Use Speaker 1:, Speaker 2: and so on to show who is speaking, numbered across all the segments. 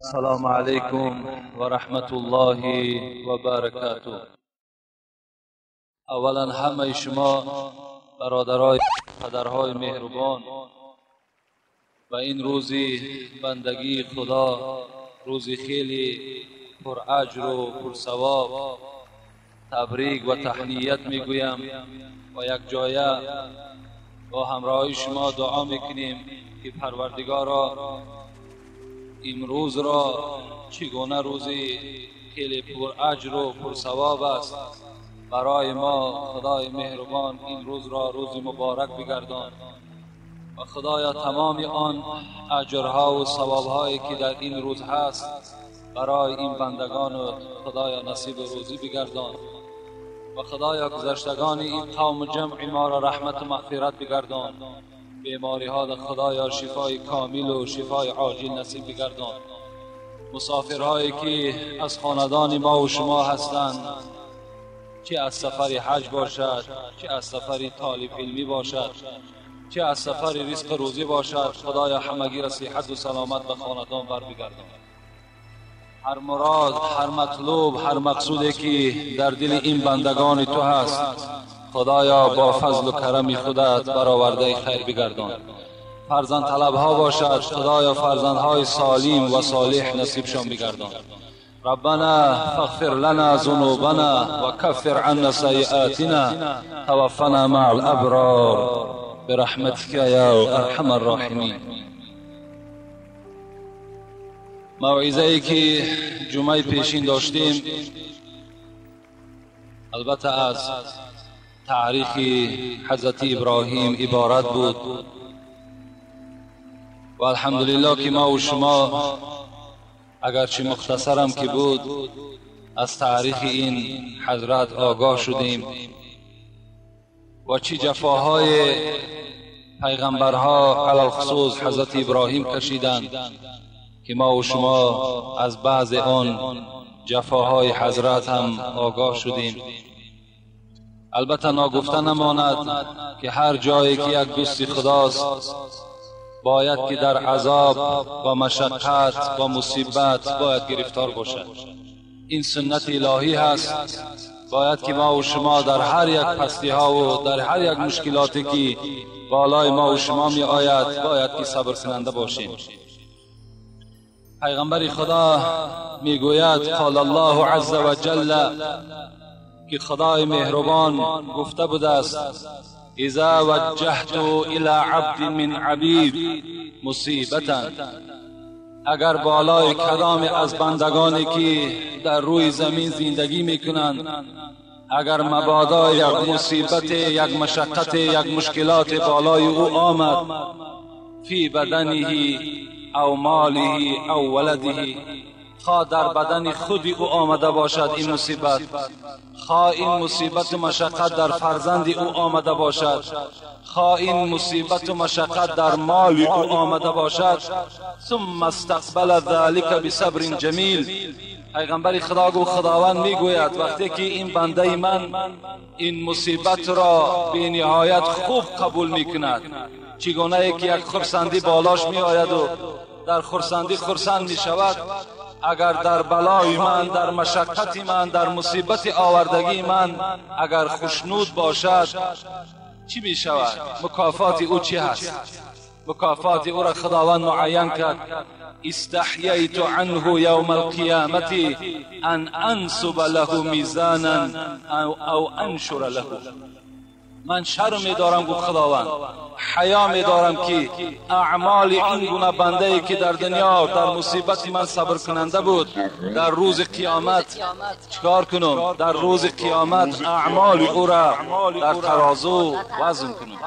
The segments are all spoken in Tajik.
Speaker 1: السلام علیکم و رحمت الله و برکاته. اولا همه شما برادرای پدرهای مهربان و این روزی بندگی خدا، روزی خیلی پر اجر و پر ثواب، تبریک و تهنیت میگویم و یک جایه با همراهی شما دعا میکنیم که پروردگارا امروز را چگونه روزی خیلی پر اجر و پر ثواب است برای ما، خدای مهربان این روز را روز مبارک بگردان و خدایا تمام آن اجرها و ثوابهایی که در این روز هست برای این بندگان خدایا نصیب روزی بگردان و خدایا گذشتگان این قوم جمع ما را رحمت و مغفرت بگردان، بیماری ها خدایا شفای کامل و شفای عاجل نصیب بگردان، مسافرهایی که از خاندان ما و شما هستند، چه از سفر حج باشد، چه از سفر طالب علمی باشد، چه از سفر رزق روزی باشد، خدایا همگی را صحت و سلامت به خاندان بر بگردان. هر مراد، هر مطلوب، هر مقصودی که در دل این بندگان تو هست، خدایا با فضل و کرم خودت برآورده خیر بگردان. فرزند طلب ها باشد، خدایا فرزندهای سالم و صالح نصیبشان بگردان. ربنا فاغفر لنا ذنوبنا وكفر عنا سيئاتنا توفنا مع الابرار برحمتك يا ارحم الراحمين. موعظه ای که جمعه پیشین داشتیم البته از تاریخ حضرت ابراهیم عبارت بود و الحمدلله که ما و شما اگرچه مختصرم که بود از تاریخ این حضرت آگاه شدیم و چه جفاهای پیغمبرها علی‌الخصوص حضرت ابراهیم کشیدند که ما و شما از بعض آن جفاهای حضرت هم آگاه شدیم. البته ناگفته نماند که هر جایی که یک دوست خداست باید که در عذاب و مشقت و مصیبت باید گرفتار باشد. این سنت الهی هست. باید که ما و شما در هر یک پستی ها و در هر یک مشکلاتی که بالای ما و شما می آید باید که صبر کننده باشیم. پیغمبر خدا می گوید قال الله عز وجل که خدای مهربان گفته بوده است اذا وجهت الى عبد من عبید مصیبتا، اگر بالای کدام از بندگانی که در روی زمین زندگی میکنند اگر مبادا یک مصیبت، یک مشقت، یک مشکلات بالای او آمد، فی بدنه او ماله او ولده، خواه در بدن خود او آمده باشد این مصیبت، خواه این مصیبت و مشقت در فرزند او آمده باشد، خواه این مصیبت و مشقت در مال او آمده باشد، ثم استقبل ذلك بصبر جمیل. پیغمبر خدا گفت خداوند میگوید وقتی که این بنده من این مصیبت را به نهایت خوب قبول میکند، چگونه که یک خرسندی بالاش میآید و در خرسندی خرسند میشود، اگر در بلای من، در مشقت من، در مصیبت آوردگی من اگر خوشنود باشد چی می شود؟ مکافات او چی هست؟ مکافات او را خداوند معین کرد. استحییت عنه یوم القیامة ان انصب له میزانا او انشر له. من شرم می‌دارم گفت خداوند، حیا می‌دارم که اعمال این گونه بنده‌ای که در دنیا در مصیبت من صبر کننده بود در روز قیامت چیکار کنم؟ در روز قیامت اعمال او را در ترازو وزن کنم.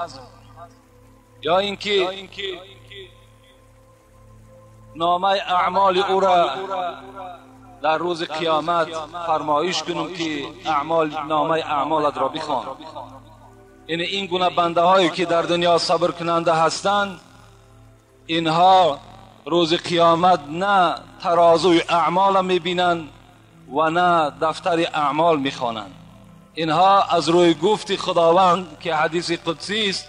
Speaker 1: یا اینکه نامه اعمال او را در روز قیامت فرمایش کنم که اعمال، نامه اعمالت را بخوان. یعنی این گونه بنده هایی که در دنیا صبر کننده هستند، اینها روز قیامت نه ترازوی اعمال میبینند و نه دفتر اعمال میخوانند. اینها از روی گفت خداوند که حدیث قدسی است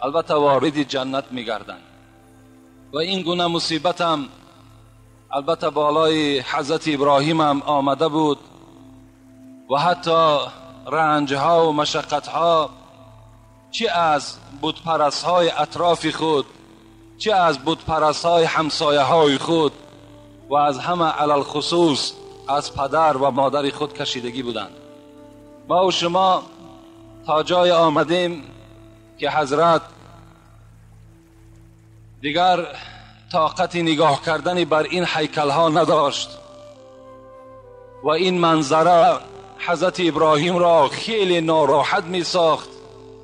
Speaker 1: البته وارد جنت میگردند. و این گونه مصیبت هم البته بالای حضرت ابراهیم هم آمده بود و حتی رنجها و مشقتها چه از بتپرستهای اطراف خود، چه از بتپرستهای همسایه های خود و از همه علی‌الخصوص از پدر و مادر خود کشیدگی بودند. ما و شما تا جای آمدیم که حضرت دیگر طاقت نگاه کردن بر این هیکلها نداشت و این منظره حضرت ابراهیم را خیلی ناراحت می ساخت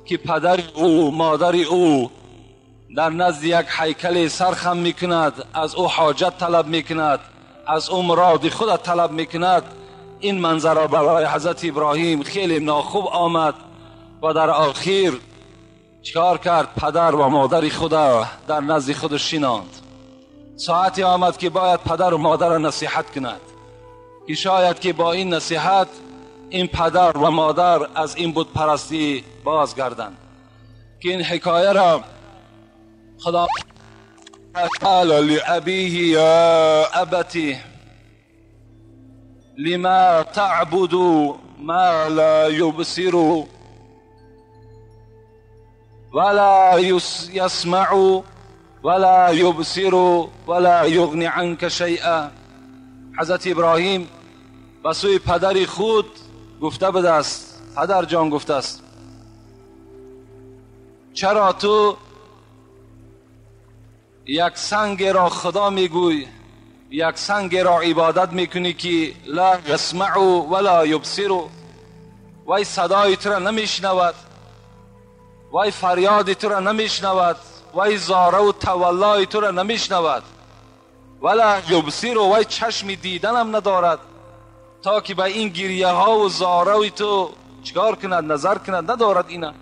Speaker 1: که پدر او، مادر او در نزد یک هیکل سرخم می کند، از او حاجت طلب می کند، از او مراد خود طلب می کند. این منظره برای حضرت ابراهیم خیلی ناخوب آمد و در آخر چکار کرد؟ پدر و مادر خود در نزد خود شیناند. ساعتی آمد که باید پدر و مادر را نصیحت کند که شاید که با این نصیحت این پدر و مادر از این بت پرستی بازگردند. که این حکایه را خدا قال لأبیه یا ابتی لما تعبد ما لا یبصر ولا يسمع ولا يبصر ولا يغني عنك شيئا. حضرت ابراهیم به سوی پدر خود گفته بوده است، پدر جان گفته است چرا تو یک سنگ را خدا میگوی، یک سنگ را عبادت میکنی که لا یسمع ولا یبصر، وی صدای تو را نمیشنود، وی فریاد تو را نمیشنود، وی زاره و تولای تو را نمیشنود، ولا یبصر، وی چشم دیدن هم ندارد تا که به این گریه ها و زاره تو چکار کند، نظر کند، ندارد اینا.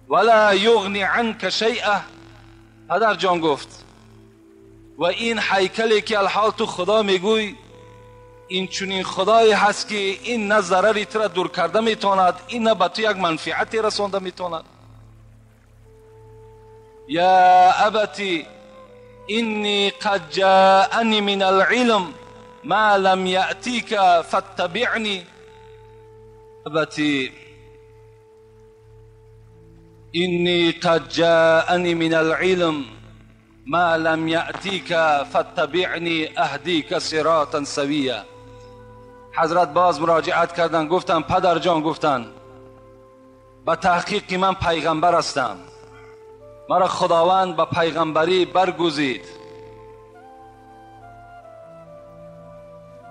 Speaker 1: ولا یغنی عنک شیئا. پدر جان گفت و این هیکلی که الحال تو خدا میگوی، این چنین خدایی هست که این نه ضرری تو را دور کرده میتواند، این نه به تو یک منفعتی رسانده میتواند. یا ابتی اینی قد جاءنی من العلم ما لم یأتیک فاتبعنی. ابتی اینی قد جاءنی من العلم ما لم یأتیک فاتبعنی اهدیک صراطا سویا. حضرت باز مراجعت کردن، گفتن پدر جان، گفتن به تحقیق من پیغمبر هستم، مرا خداوند به پیغمبری برگزید،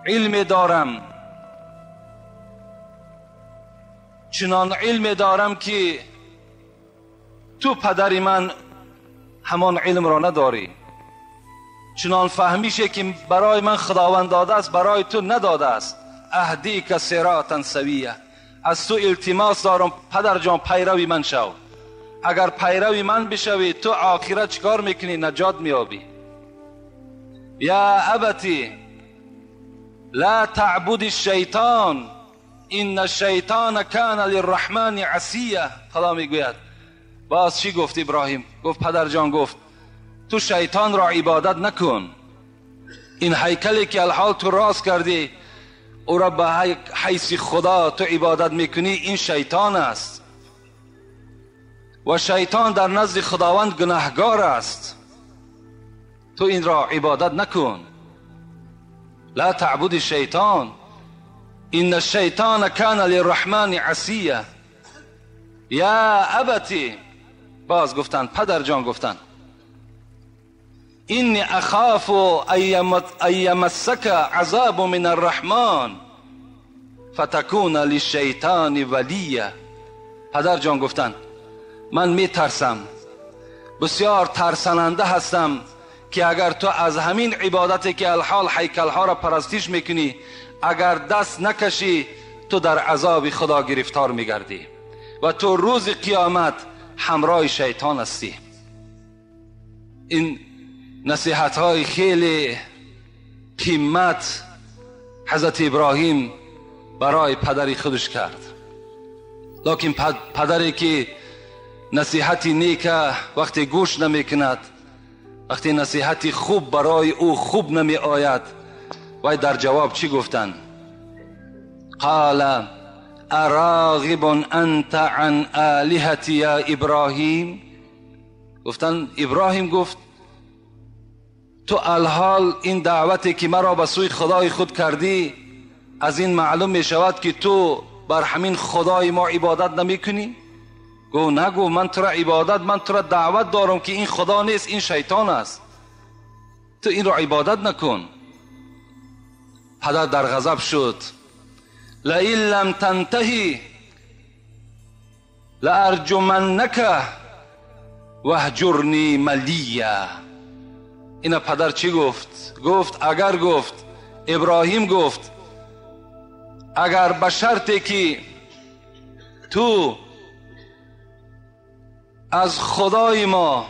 Speaker 1: علم دارم، چنان علم دارم که تو پدر من همان علم را نداری، چنان فهمیشه که برای من خداوند داده است برای تو نداده است. اهدیک صراطا سویه. از تو التماس دارم پدر جان پیروی من شو، اگر پیروی من بشوی تو آخرت چکار میکنی؟ نجات میابی. یا ابتی لا تعبد الشیطان ان الشیطان کان للرحمن عصیه. خدا میگوید باز چی گفت ابراهیم؟ گفت پدر جان، گفت تو شیطان را عبادت نکن، این هیکلی که الحال تو راست کردی او را به حیث خدا تو عبادت میکنی، این شیطان است و شیطان در نزد خداوند گناهگار است، تو این را عبادت نکن. لا تعبد الشیطان ان الشیطان کان للرحمن عصیه. یا ابتی، باز گفتن پدر جان، گفتن اینی اخاف ان یمسک عذاب من الرحمن فتکون للشیطان ولیه. پدر جان گفتن من میترسم، بسیار ترسننده هستم که اگر تو از همین عبادتی که الحال هیکلها را پرستش میکنی اگر دست نکشی تو در عذاب خدا گرفتار میگردی و تو روز قیامت همراه شیطان هستی. این نصیحت های خیلی قیمت حضرت ابراهیم برای پدری خودش کرد. لکن پدری که نصیحت نیک وقتی گوش نمیکند، وقتی نصیحتی خوب برای او خوب نمی آید، وی در جواب چی گفتن؟ قال اراغب انت عن آلهتی یا ابراهیم. گفتن ابراهیم گفت تو الحال این دعوتی که مرا به سوی خدای خود کردی، از این معلوم می شود که تو بر همین خدای ما عبادت نمی کنی؟ گو نگو، من تو را عبادت، من تو را دعوت دارم که این خدا نیست، این شیطان است، تو این را عبادت نکن. پدر در غضب شد. لئن لم تنتهی لارجمنک واهجرنی ملیا. اینا پدر چی گفت؟ گفت اگر، گفت ابراهیم گفت اگر به شرطی که تو از خدای ما،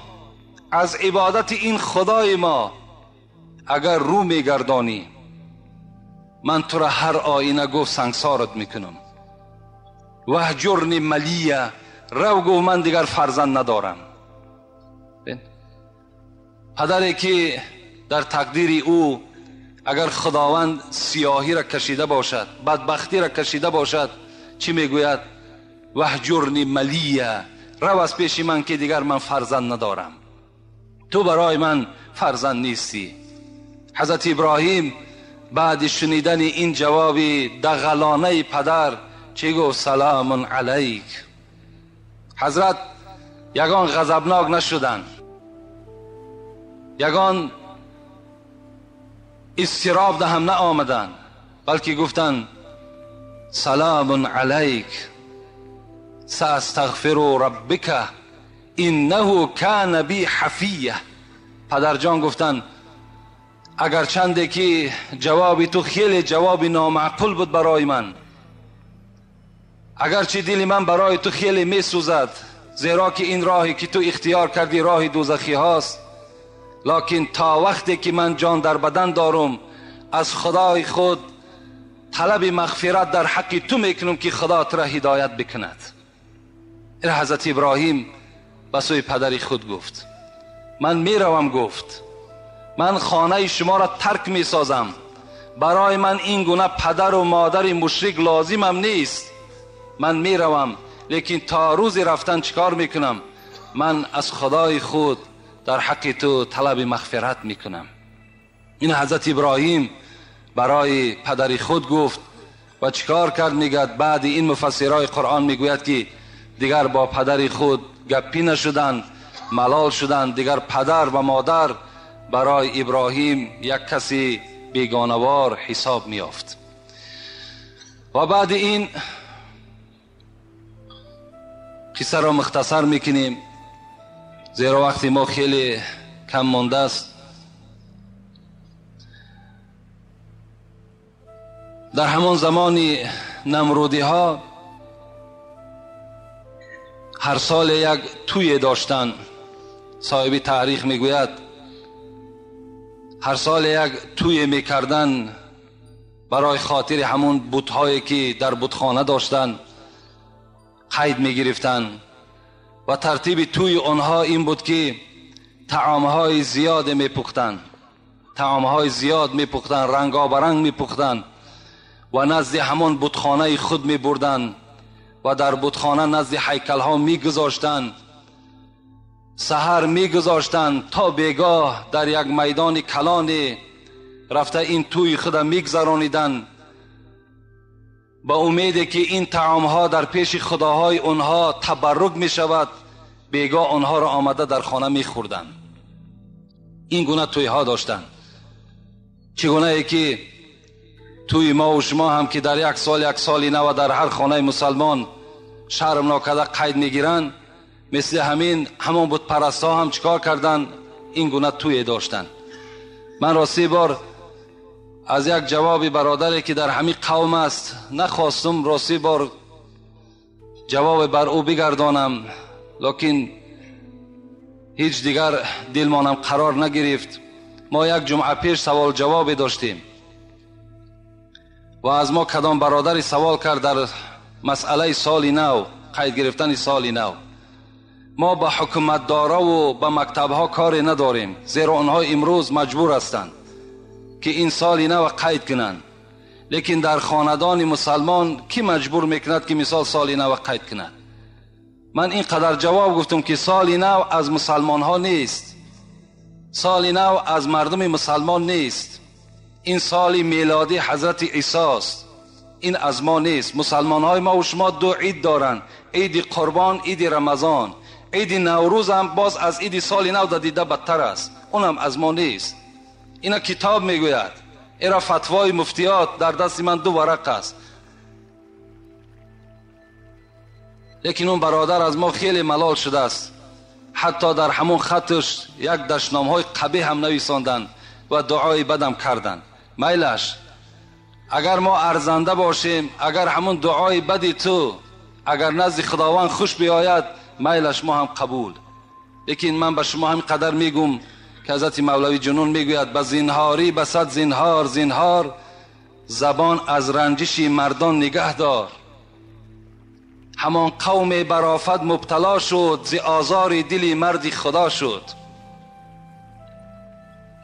Speaker 1: از عبادت این خدای ما اگر رو میگردانی، من تو را هر آینه گفت سنگسارت میکنم. وهجرنی ملیه، رو گفت من دیگر فرزند ندارم. پدری که در تقدیر او اگر خداوند سیاهی را کشیده باشد، بدبختی را کشیده باشد، چی میگوید؟ وهجرنی ملیه، رو از پیش من که دیگر من فرزند ندارم، تو برای من فرزند نیستی. حضرت ابراهیم بعد شنیدن این جواب دغلانه پدر چی گفت؟ سلام علیک. حضرت یگان غضبناک نشدن، یگان اضطراب ده هم نه آمدن، بلکه گفتن سلام علیک ساستغفر ربک انه کان بی حفیه. پدر جان گفتن اگر چنده که جواب تو خیلی جواب نامعقول بود برای من، اگرچه دل من برای تو خیلی می سوزد، زیرا که این راهی که تو اختیار کردی راه دوزخی هاست، لکن تا وقتی که من جان در بدن دارم از خدای خود طلب مغفرت در حق تو میکنم که خدا تو را هدایت بکند. این حضرت ابراهیم به سوی پدر خود گفت من میروم، گفت من خانه شما را ترک میسازم، برای من این گونه پدر و مادر مشرک لازمم نیست، من میروم، لیکن تا روز رفتن چیکار میکنم؟ من از خدای خود در حق تو طلب مغفرت میکنم. این حضرت ابراهیم برای پدر خود گفت و چیکار کرد؟ میگد بعد این مفسرای قرآن میگوید که دیگر با پدر خود گپی نشدن، ملال شدن، دیگر پدر و مادر برای ابراهیم یک کسی بیگانوار حساب میافت. و بعد این قصه را مختصر میکنیم زیرا وقتی ما خیلی کم مانده است. در همان زمانی نمرودی ها هر سال یک توی داشتن. صاحب تاریخ میگوید هر سال یک توی میکردن برای خاطر همون بت‌هایی که در بتخانه داشتن قید میگرفتن و ترتیب توی آنها این بود که طعامهای زیاد میپختن، طعامهای زیاد میپختن، رنگابرنگ میپختن و نزد همان بتخانه خود میبردن و در بتخانه نزد هیکلها میگذاشتن، سحر میگذاشتن تا بیگاه در یک میدان کلان رفته این توی خود میگذرانیدن با امید که این طعامها در پیش خداهای آنها تبرک میشود، بیگاه آنها را آمده در خانه میخوردن. این گونه توی ها داشتن. چگونه ای که توی ما و شما هم که در یک سال یک سالی نو در هر خانه مسلمان شرم ناکرده قید میگیرن، مثل همین همان بت پرست ها هم چیکار کردن؟ این گونه توی داشتن. من راستی بار از یک جواب برادری که در همین قوم است نخواستم راستی بار جواب بر او بگردانم، لکن هیچ دیگر دلمانم قرار نگرفت. ما یک جمعه پیش سوال جواب داشتیم و از ما کدام برادری سوال کرد در مسئله سال نو، قید گرفتن سال نو. ما به حکومتدارا و به مکتبها کاری نداریم، زیرا آنها امروز مجبور هستند که این سال نو قید کنند. لیکن در خاندان مسلمان کی مجبور میکند که مثال سال نو قید کند؟ من اینقدر جواب گفتم که سال نو از مسلمان ها نیست، سال نو از مردم مسلمان نیست، این سال میلادی حضرت عیسی است، این از ما نیست. مسلمان های ما و شما دو عید دارند، عید قربان، عید رمضان. عید نوروز هم باز از عید سال نو دیده بدتر است، اونم از ما نیست. اینا کتاب میگوید، ایرا فتوای مفتیات در دست من 2 ورق است. لیکن اون برادر از ما خیلی ملال شده است، حتی در همون خطش یک دشنام های قبیح هم نویساندند و دعای بدم کردند. میلش اگر ما ارزنده باشیم، اگر همون دعای بدی تو اگر نزد خداوند خوش بیاید، میلش ما هم قبول. لیکن من به شما هم قدر میگم که حضرت مولوی جنون میگوید به زینهاری به صد زینهار زینهار، زبان از رنجش مردان نگه دار. همان قوم برافت مبتلا شد، ز آزار دل مردی خدا شد.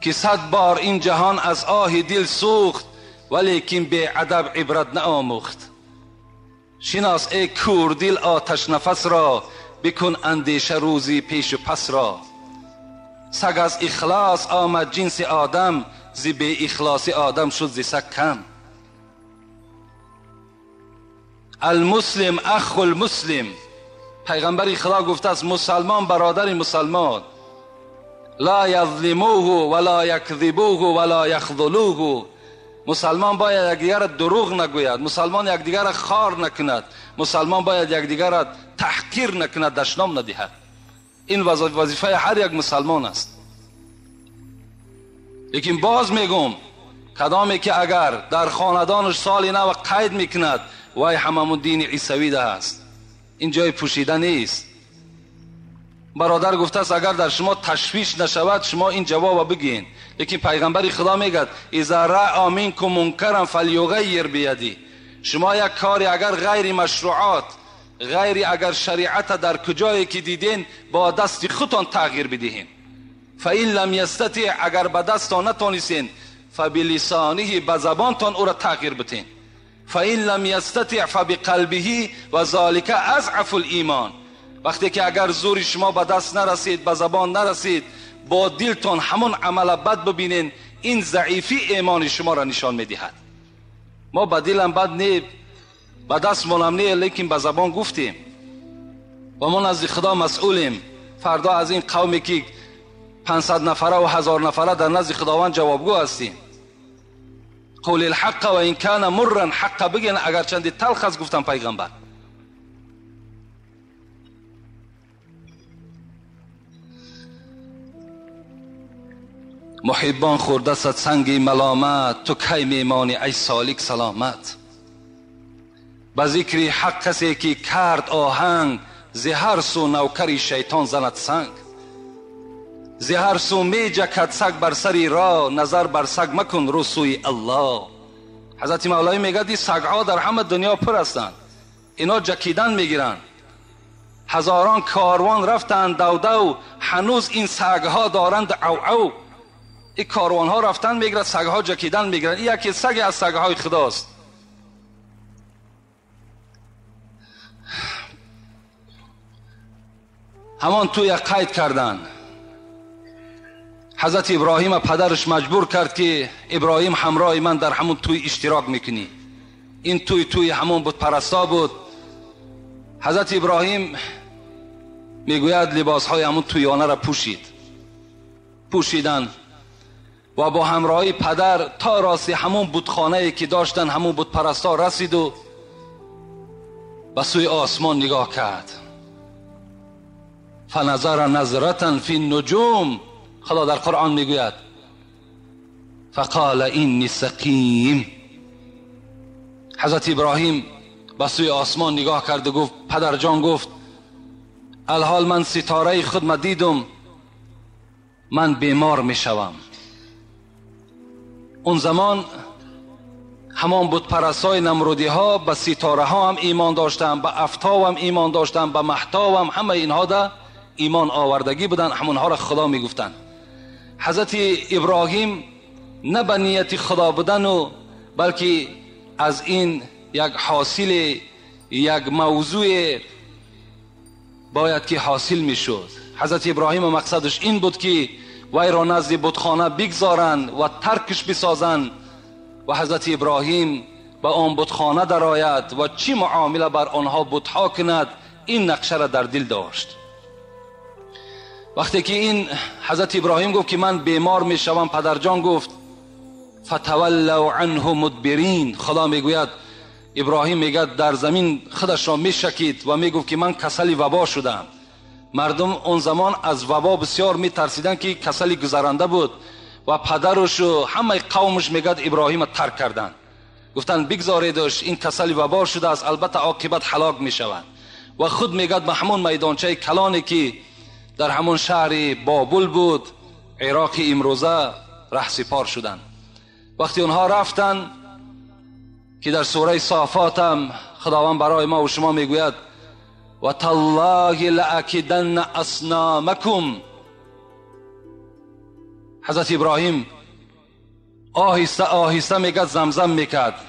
Speaker 1: که 100 بار این جهان از آه دل سوخت، ولیکن بی ادب عبرت نآموخت. شناس ای کور دل آتش نفس را، بکن اندیشه روزی پیش و پس را. سگ از اخلاص آمد جنس آدم، ز بی اخلاصی آدم شد ز سگ کم. المسلم اخ المسلم، پیغمبر خدا گفته است مسلمان برادر مسلمان. لا یظلموه ولا یکذبوه ولا یخذلوه. مسلمان باید یکدیگر را دروغ نگوید، مسلمان یکدیگر را خار نکند، مسلمان باید یکدیگر را تحقیر نکند، دشنام ندهد. این وظیفه هر یک مسلمان است. لیکن باز میگم کدامی که اگر در خاندانش سال نو قید میکند، وای هممون دین عیسوی ده است، این جای پوشیده نیست. برادر گفته است اگر در شما تشویش نشود شما این جواب بگین. لیکن پیغمبر خدا میگد اذا رأى منکم منکرا فلیغیر بیدی. شما یک کاری اگر غیر مشروعات، غیر اگر شریعت در کجایی که دیدین، با دست خودتان تغییر بدهین. فإن لم یستطع، اگر به دستتان نتونستین، فبلسانه، به زبانتان او را تغییر بدین. فإن لم یستطع فبقلبه و ذلک اضعف الایمان. وقتی که اگر زور شما به دست نرسید، به زبان نرسید، با دلتان همون عمل بد ببینین، این ضعیفی ایمان شما را نشان میدهد. ما به دلم بد نه، به دست مونم نه، لیکن به زبان گفتیم و ما نزد خدا مسئولیم. فردا از این قومی که 500 نفره و 1000 نفره در نزد خداوند جوابگو هستیم. قول الحق و این کان مرا، حق بگین اگر چندی تلخ است، گفتم پیغمبر. محبان خورده صد سنگ ملامت، تو کی میمانی ای سالک سلامت. به ذکر حق کسی که کرد آهنگ، ز هر سو نوکری شیطان زند سنگ. ز هر سو می جکد سگ بر سری را، نظر بر سگ مکن رو سوی الله. حضرت مولوی میگه دی سگها در همه دنیا پر هستند، اینا جکیدن میگیرن. هزاران کاروان رفتند دو دو، هنوز این سگها دارند او او. این کاروان ها رفتن میگیرن، سگها جکیدن میگیرن. این یکی سگ از سگهای خداست. همان توی قید کردن. حضرت ابراهیم پدرش مجبور کرد که ابراهیم همراه من در همون توی اشتراک میکنی. این توی همون بود پرستا بود. حضرت ابراهیم میگوید لباس های همون تویانه را پوشید. پوشیدن و با همراهی پدر تا راستی همون بتخانه که داشتن، همون بت پرستا رسید و به سوی آسمان نگاه کرد. فنظر نظرة فی النجوم، خدا در قرآن میگوید فقال اینی سقیم. حضرت ابراهیم به سوی آسمان نگاه کرد و گفت، پدر جان گفت الحال من ستاره خود ما دیدم، من بیمار میشوم. اون زمان همان بت پرستای نمرودی ها به ستاره ها هم ایمان داشتن، به افتاب هم ایمان داشتن، به مهتاب هم، همه اینها ده ایمان آوردگی بودن، همونها را خدا میگفتند. حضرت ابراهیم نه به نیت خدا بودن و بلکه از این یک حاصل، یک موضوع باید که حاصل میشد. حضرت ابراهیم مقصدش این بود که وی را نزد بتخانه بگذارند و ترکش بسازند و حضرت ابراهیم به آن بتخانه درآید و چی معامله بر آنها بتها کند، این نقشه را در دل داشت. وقتی که این حضرت ابراهیم گفت که من بیمار میشوم، پدرجان گفت فتولوا عنه مدبرین. خدا میگوید ابراهیم میگه در زمین خودش را میشکید و میگفت که من کسل وبا شدم. مردم اون زمان از وبا بسیار میترسیدن که کسلی گذرانده بود و پدرش و همه قومش میگه ابراهیم ترک کردن، گفتن بگذاریدش این کسلی وبا شده است، البته عاقبت هلاک میشود. و خود میگه به همون میدانچه کلانی که در همون شهر بابل بود، عراق امروزه، رهسپار شدن. وقتی اونها رفتن که در سوره صافات هم خداوند برای ما و شما میگوید و تالله لأکیدن اصنامکم. حضرت ابراهیم آهسته آهسته میگه زمزم میکرد،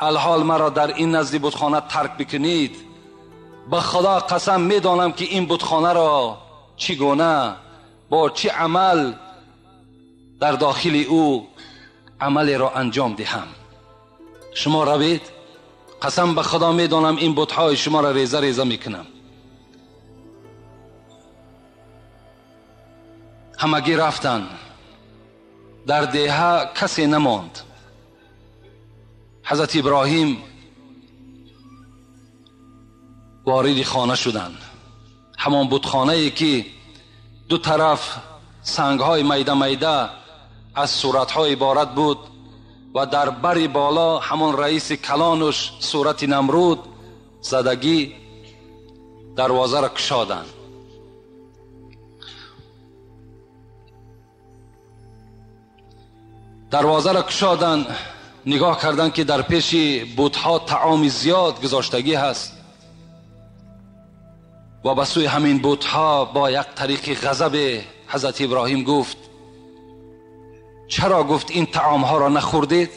Speaker 1: الحال مرا در این نزد بتخانه ترک بکنید، به خدا قسم میدانم که این بتخانه را چگونه با چه عمل در داخل او عمل را انجام دهم. شما روید، قسم به خدا میدانم این بتهای شما را ریزه ریزه میکنم. همگی رفتن، در دیه کسی نماند. حضرت ابراهیم وارد خانه شدند، همان بتخانه ای که دو طرف سنگ های میده میده از صورت های عبارت بود و در بر بالا همان رئیس کلانش صورت نمرود زدگی، دروازه را کشادند. دروازه را کشادند، نگاه کردند که در پیش بتها طعام زیاد گذاشتگی هست و به سوی همین بتها با یک طریق غضب حضرت ابراهیم گفت چرا گفت این طعام ها را نخوردید؟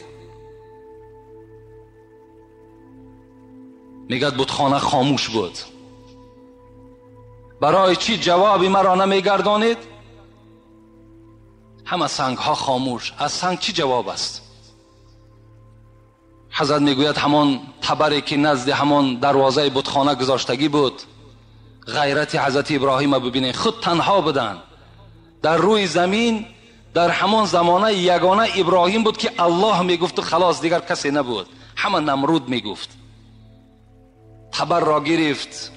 Speaker 1: میگد بتخانه خاموش بود. برای چی جوابی مرا نمیگردانید؟ همه سنگ ها خاموش، از سنگ چی جواب است؟ حضرت میگوید همان تبری که نزد همان دروازه بتخانه گذاشتگی بود، غیرت حضرت ابراهیم ببینید، خود تنها بودن در روی زمین، در همان زمانه یگانه ابراهیم بود که الله میگفت و خلاص، دیگر کسی نبود، همه نمرود میگفت. تبر را گرفت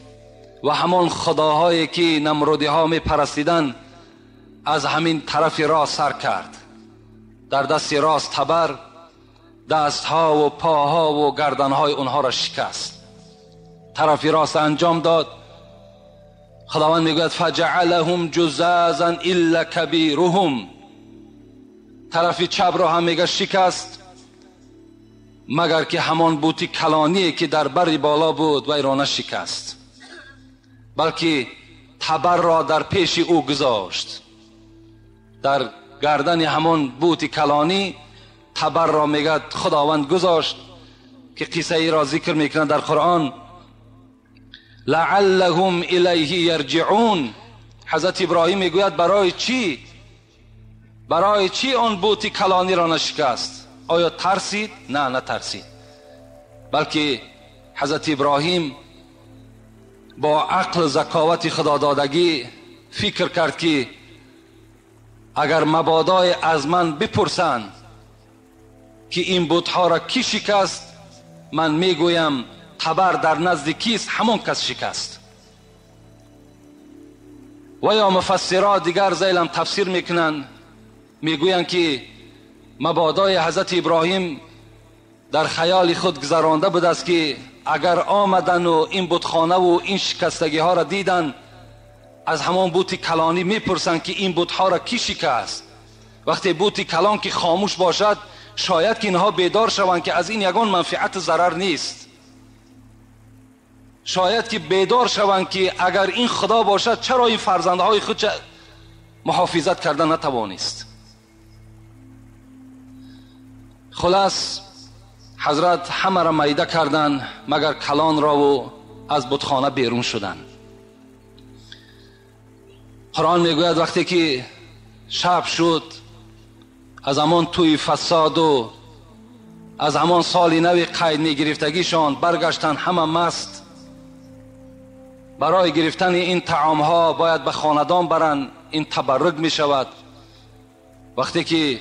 Speaker 1: و همان خداهایی که نمرودی ها میپرستیدن از همین طرف راست سر کرد. در دست راست تبر، دستها و پاها و گردنهای اونها را شکست. طرف راست انجام داد. خداوند میگوید فجعلهم جزازا الا کبیرهم. طرف چپ را هم میگه شکست، مگر که همان بوتی کلانی که در بر بالا بود و را نشکست، بلکه تبر را در پیش او گذاشت. در گردن همان بوت کلانی تبر را میگه خداوند گذاشت که قصه ای را ذکر میکنه در قرآن، لعلهم الیه یرجعون. حضرت ابراهیم میگوید برای چی؟ برای چی آن بوت کلانی را نشکست؟ آیا ترسید؟ نه، نترسید، بلکه حضرت ابراهیم با عقل ذکاوت خدا دادگی فکر کرد که اگر مبادای از من بپرسند که این بتها را کی شکست، من میگویم تبر در نزد کیست، همون کس شکست. و یا مفسرها دیگر ذیلم تفسیر میکنن، میگویند که مبادای حضرت ابراهیم در خیال خود گذرانده بود است که اگر آمدن و این بتخانه و این شکستگی ها را دیدن، از همان بت کلانی میپرسند که این بتها را کی شکست. وقتی بت کلان که خاموش باشد، شاید که اینها بیدار شوند که از این یگان منفعت ضرر نیست. شاید که بیدار شوند که اگر این خدا باشد چرا این فرزندهای خود محافظت کردن نتوانست. خلاص حضرت همه را میده کردن مگر کلان را و از بتخانه بیرون شدن. قرآن میگوید وقتی که شب شد، از همان توی فساد و از همان سال نوی قید میگرفتگیشان برگشتن همه مست. برای گرفتن این طعام ها باید به خاندان برن، این تبرک می شود. وقتی که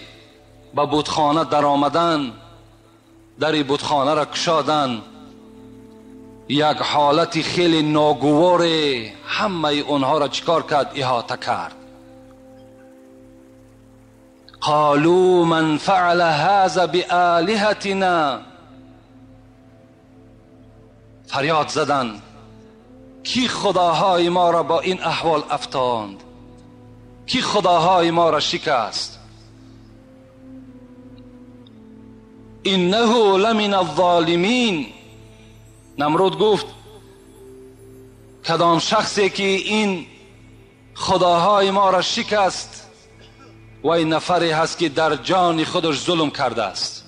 Speaker 1: به بتخانه در آمدن، در بتخانه را کشادن، یک حالت خیلی ناگوار همه اونها را چیکار کرد؟ احاطه کرد. قالوا من فعل هذا بآلهتنا، فریاد زدن کی خداهای ما را با این احوال افتاند، کی خداهای ما را شکست. انه لمن الظالمین. نمرود گفت کدام شخصی که این خداهای ما را شکست و این نفری هست که در جان خودش ظلم کرده است،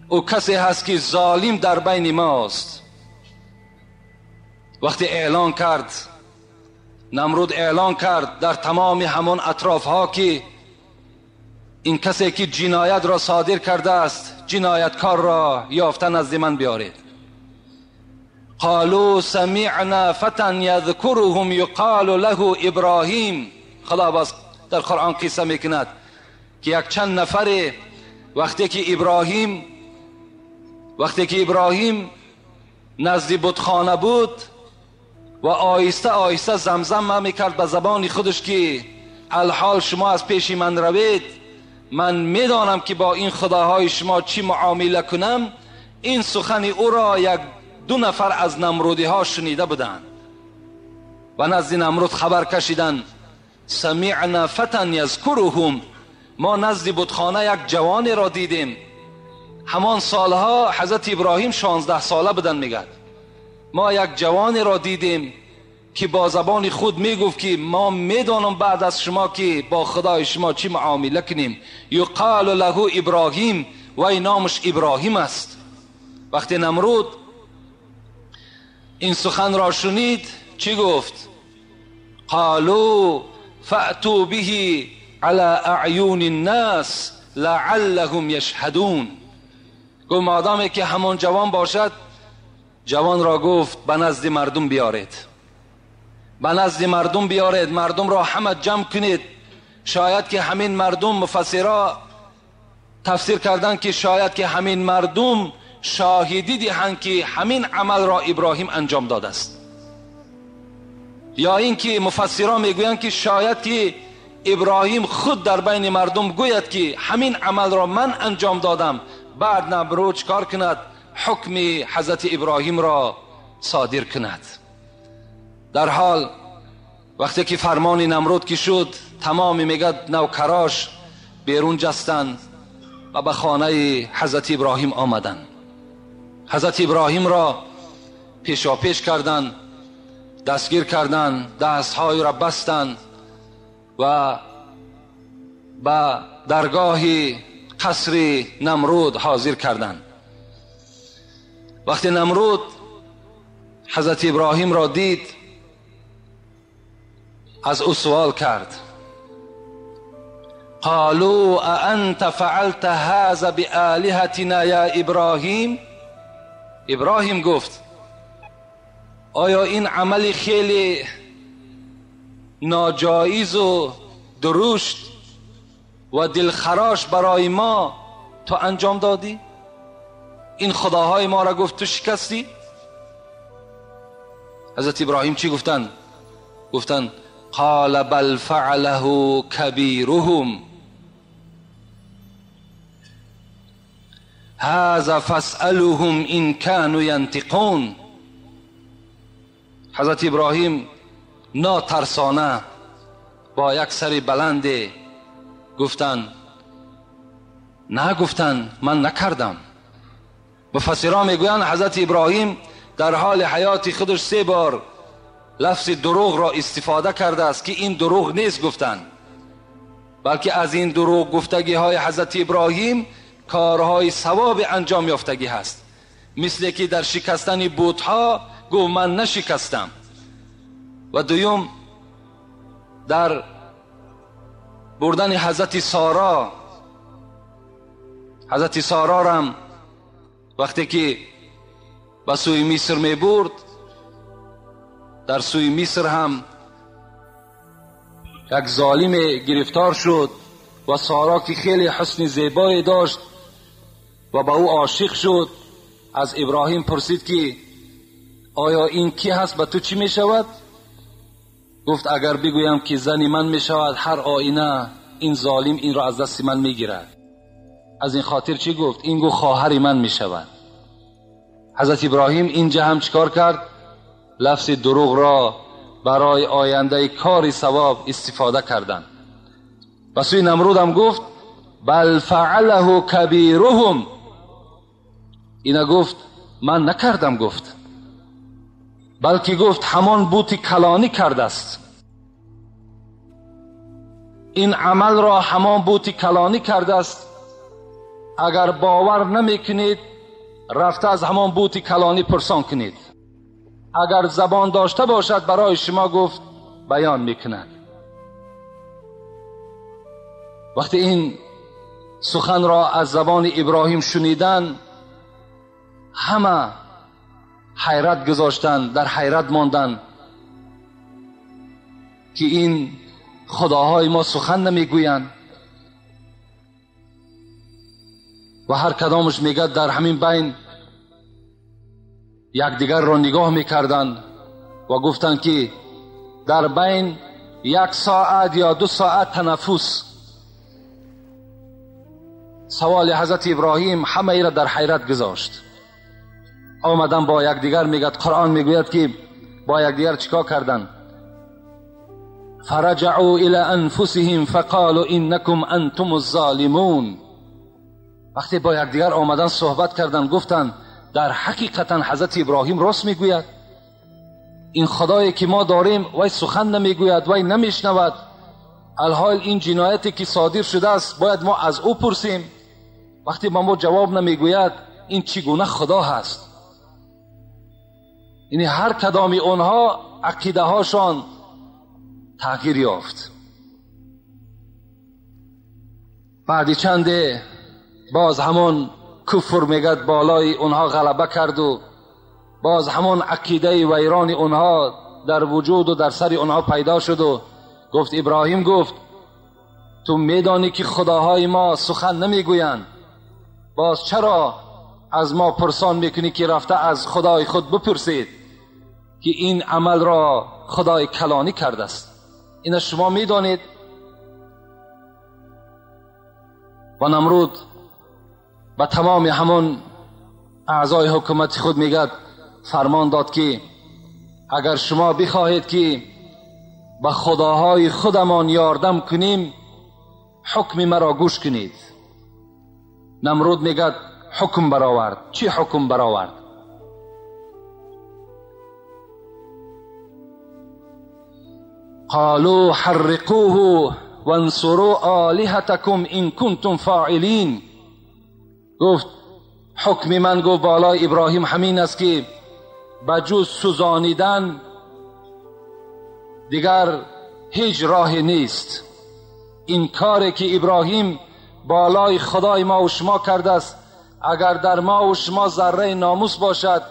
Speaker 1: او کسی هست که ظالم در بین ماست. وقتی اعلان کرد، نمرود اعلان کرد در تمام همان اطراف ها که این کسی که جنایت را صادر کرده است، جنایتکار را یافته نزد من بیارید. قالوا سمعنا فتى یذکرهم یقال له ابراهیم. خدا باز در قرآن قصه میکند که یک چند نفر وقتی که ابراهیم نزد بتخانه بود و آهسته آهسته زمزم میکرد به زبان خودش که الحال شما از پیش من روید، من میدانم که با این خداهای شما چی معامله کنم. این سخن او را یک دو نفر از نمرودی ها شنیده بودند و نزد نمرود خبر کشیدند. سمعنا فتى یذکرهم، ما نزد بتخانه یک جوانی را دیدیم. همان سالها حضرت ابراهیم 16 ساله بودند. میگد ما یک جوانی را دیدیم که با زبان خود میگفت که ما میدانم بعد از شما که با خدای شما چی معامله کنیم. یقال له ابراهیم، و نامش ابراهیم است. وقتی نمرود این سخن را شنید چی گفت؟ قالوا فأتوا به على اعین الناس لعلهم یشهدون. گفت مادامی که همان جوان باشد، جوان را گفت به نزد مردم بیارید، به نزد مردم بیارید، مردم را همه جمع کنید. شاید که همین مردم، مفسرا تفسیر کردن که شاید که همین مردم شاهدی دهند که همین عمل را ابراهیم انجام داده است، یا اینکه مفسرا میگویند که شاید که ابراهیم خود در بین مردم گوید که همین عمل را من انجام دادم. بعد نمرود چکار کند؟ حکم حضرت ابراهیم را صادر کند. در حال وقتی که فرمان نمرود که شد، تمام میگد نوکراش بیرون جستند و به خانه حضرت ابراهیم آمدند. حضرت ابراهیم را پیشاپیش کردند، دستگیر کردند، دستهای را بستند و به درگاه قصر نمرود حاضر کردند. وقتی نمرود حضرت ابراهیم را دید، از او سوال کرد. قالوا أأنت فعلت هذا بآلهتنا یا ابراهیم؟ ابراهیم گفت آیا این عمل خیلی ناجایز و درشت و دلخراش برای ما تو انجام دادی؟ این خداهای ما را گفت تو شکستی؟ حضرت ابراهیم چی گفتن؟ گفتن قال بل فعله کبیرهم هذا فاسألهم ان كانوا ينطقون. حضرت ابراهیم ناترسانه با یک سر بلند گفتن نه، گفتن من نکردم. مفسران میگویند حضرت ابراهیم در حال حیات خودش 3 بار لفظ دروغ را استفاده کرده است که این دروغ نیست گفتن، بلکه از این دروغ گفتگی های حضرت ابراهیم کارهای ثواب انجام یافتگی هست. مثل که در شکستن بت‌ها گفت من نشکستم، و دوم در بردن حضرت سارا، حضرت سارا را وقتی که به سوی مصر می برد، در سوی مصر هم یک ظالم گرفتار شد و سارا که خیلی حسن زیبایی داشت و به او عاشق شد، از ابراهیم پرسید که آیا این کی هست، به تو چی می شود؟ گفت اگر بگویم که زن من می شود، هر آینه این ظالم این را از دست من می گیرد. از این خاطر چی گفت؟ این گفت خواهر من می شود. حضرت ابراهیم اینجا هم چیکار کرد؟ لفظ دروغ را برای آینده کاری ثواب استفاده کردند. و سوی نمرود هم گفت بل فعله کبیرهم، اینا گفت من نکردم، گفت بلکه گفت همان بوت کلانی کرده است، این عمل را همان بوت کلانی کرده است، اگر باور نمی کنید رفته از همان بوت کلانی پرسان کنید، اگر زبان داشته باشد برای شما گفت بیان میکند. وقتی این سخن را از زبان ابراهیم شنیدن، همه حیرت گذاشتند، در حیرت ماندند که این خداهای ما سخن نمیگویند. و هر کدامش میگه در همین بین یکدیگر را نگاه میکردند و گفتند که در بین 1 ساعت یا 2 ساعت تنفس. سوال حضرت ابراهیم همه ای را در حیرت گذاشت. آمدن با یکدیگر میگد، قرآن میگوید که با یکدیگر چیکار کردن؟ فرجعوا الى انفسهم فقالوا انکم انتم الظالمون. وقتی با یکدیگر آمدن صحبت کردن، گفتن در حقیقتا حضرت ابراهیم راست میگوید، این خدایی که ما داریم وی سخن نمیگوید، وی نمیشنود، الحال این جنایتی که صادر شده است باید ما از او پرسیم. وقتی با ما جواب نمیگوید این چگونه خدا هست؟ یعنی هر کدامی اونها عقیده هاشان تغییر یافت. بعد چنده باز همون کفر میگد بالای اونها غلبه کرد و باز همون عقیده ویران اونها در وجود و در سر اونها پیدا شد و گفت ابراهیم گفت تو میدانی که خداهای ما سخن نمیگویند، باز چرا از ما پرسان میکنی که رفته از خدای خود بپرسید که این عمل را خدای کلانی کرده است؟ این شما میدانید. و نمرود به تمام همون اعضای حکومت خود میگد فرمان داد که اگر شما بخواهید که به خداهای خودمان یاردم کنیم حکم مرا گوش کنید. نمرود میگد حکم برآورد. چی حکم برآورد؟ قالوا حرقوه وانصروا آلهتکم ان کنتم فاعلین. گفت حکم من، گفت بالای ابراهیم همین است که بجز سوزانیدن دیگر هیچ راه نیست. این کاری که ابراهیم بالای خدای ما و شما کرده است، اگر در ما و شما ذره ناموس باشد،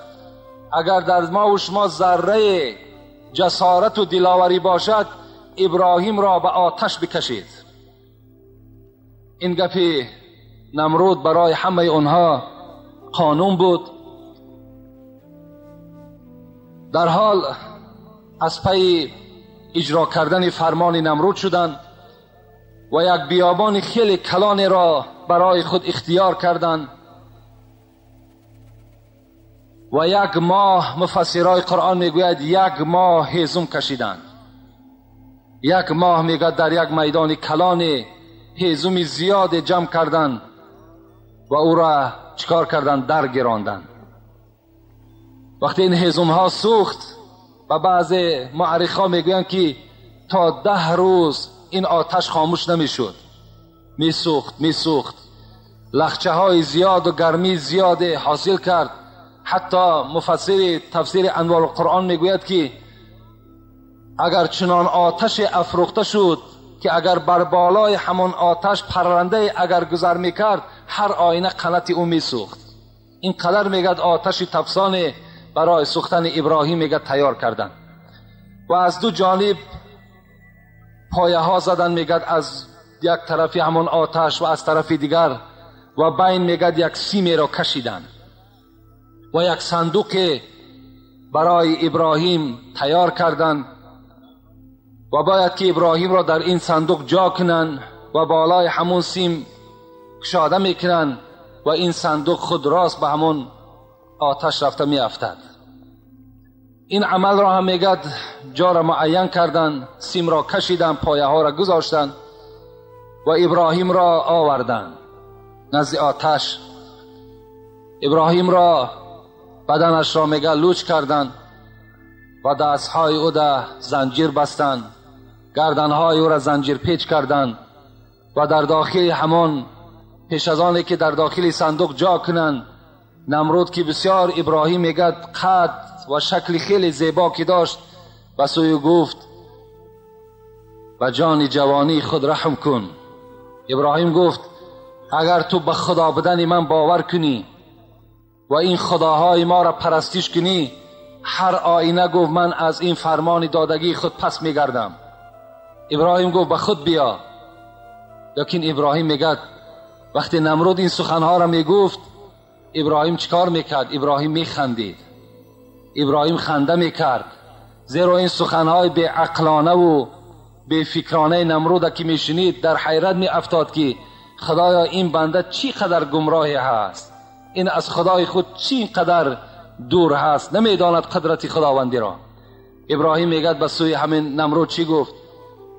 Speaker 1: اگر در ما و شما ذره جسارت و دلاوری باشد، ابراهیم را به آتش بکشید. این گپی نمرود برای همه اونها قانون بود. در حال از پی اجرا کردن فرمان نمرود شدند و یک بیابان خیلی کلان را برای خود اختیار کردند و 1 ماه، مفسرای قرآن میگوید 1 ماه هیزم کشیدند. 1 ماه میگوید در یک میدان کلان هیزم زیاد جمع کردند و او را چیکار کردند؟ در گراندند. وقتی این هیزم ها سوخت و بعض معرخ ها میگویند که تا 10 روز این آتش خاموش نمیشد، میسوخت میسوخت، لخچه های زیاد و گرمی زیاد حاصل کرد. حتی مفسر تفسیر انوار القرآن میگوید که اگر چنان آتش افروخته شد که اگر بر بالای همان آتش پرنده اگر گذر میکرد هر آینه قنات او میسوخت. این قدر میگد آتش تفسان برای سوختن ابراهیم میگد تیار کردن. و از دو جانب پایه ها زدن میگد، از یک طرفی همان آتش و از طرف دیگر، و بین میگد یک سیمی را کشیدن و یک صندوق برای ابراهیم تیار کردن و باید که ابراهیم را در این صندوق جا کنن و بالای همون سیم کشاده میکنن و این صندوق خود راست به همون آتش رفته میافتد. این عمل را هم میگد جا را معین کردن، سیم را کشیدن، پایه ها را گذاشتن و ابراهیم را آوردن نزد آتش. ابراهیم را بدنش را میگه لوچ کردن و دستهای او را زنجیر بستن، گردنهای او را زنجیر پیچ کردن و در داخل همان، پیش از آن که در داخل صندوق جا کنن، نمرود که بسیار ابراهیم میگه قد و شکل خیلی زیبا که داشت، به سوی گفت به جان جوانی خود رحم کن. ابراهیم گفت اگر تو به خدا بودن من باور کنی و این خداهای ما را پرستش کنی، هر آینه گفت من از این فرمان دادگی خود پس میگردم. ابراهیم گفت به خود بیا. لیکن ابراهیم میگد وقتی نمرود این سخنها را میگفت، ابراهیم چیکار میکرد؟ ابراهیم میخندید، ابراهیم خنده میکرد، زیرا این سخنهای بی عقلانه و بی فکرانه نمرود که میشنید در حیرت میافتاد که خدایا این بنده چی قدر گمراهی هست، این از خدای خود چی قدر دور هست، نمیداند قدرت خداوندی را. ابراهیم میگد به سوی همین نمرود چی گفت؟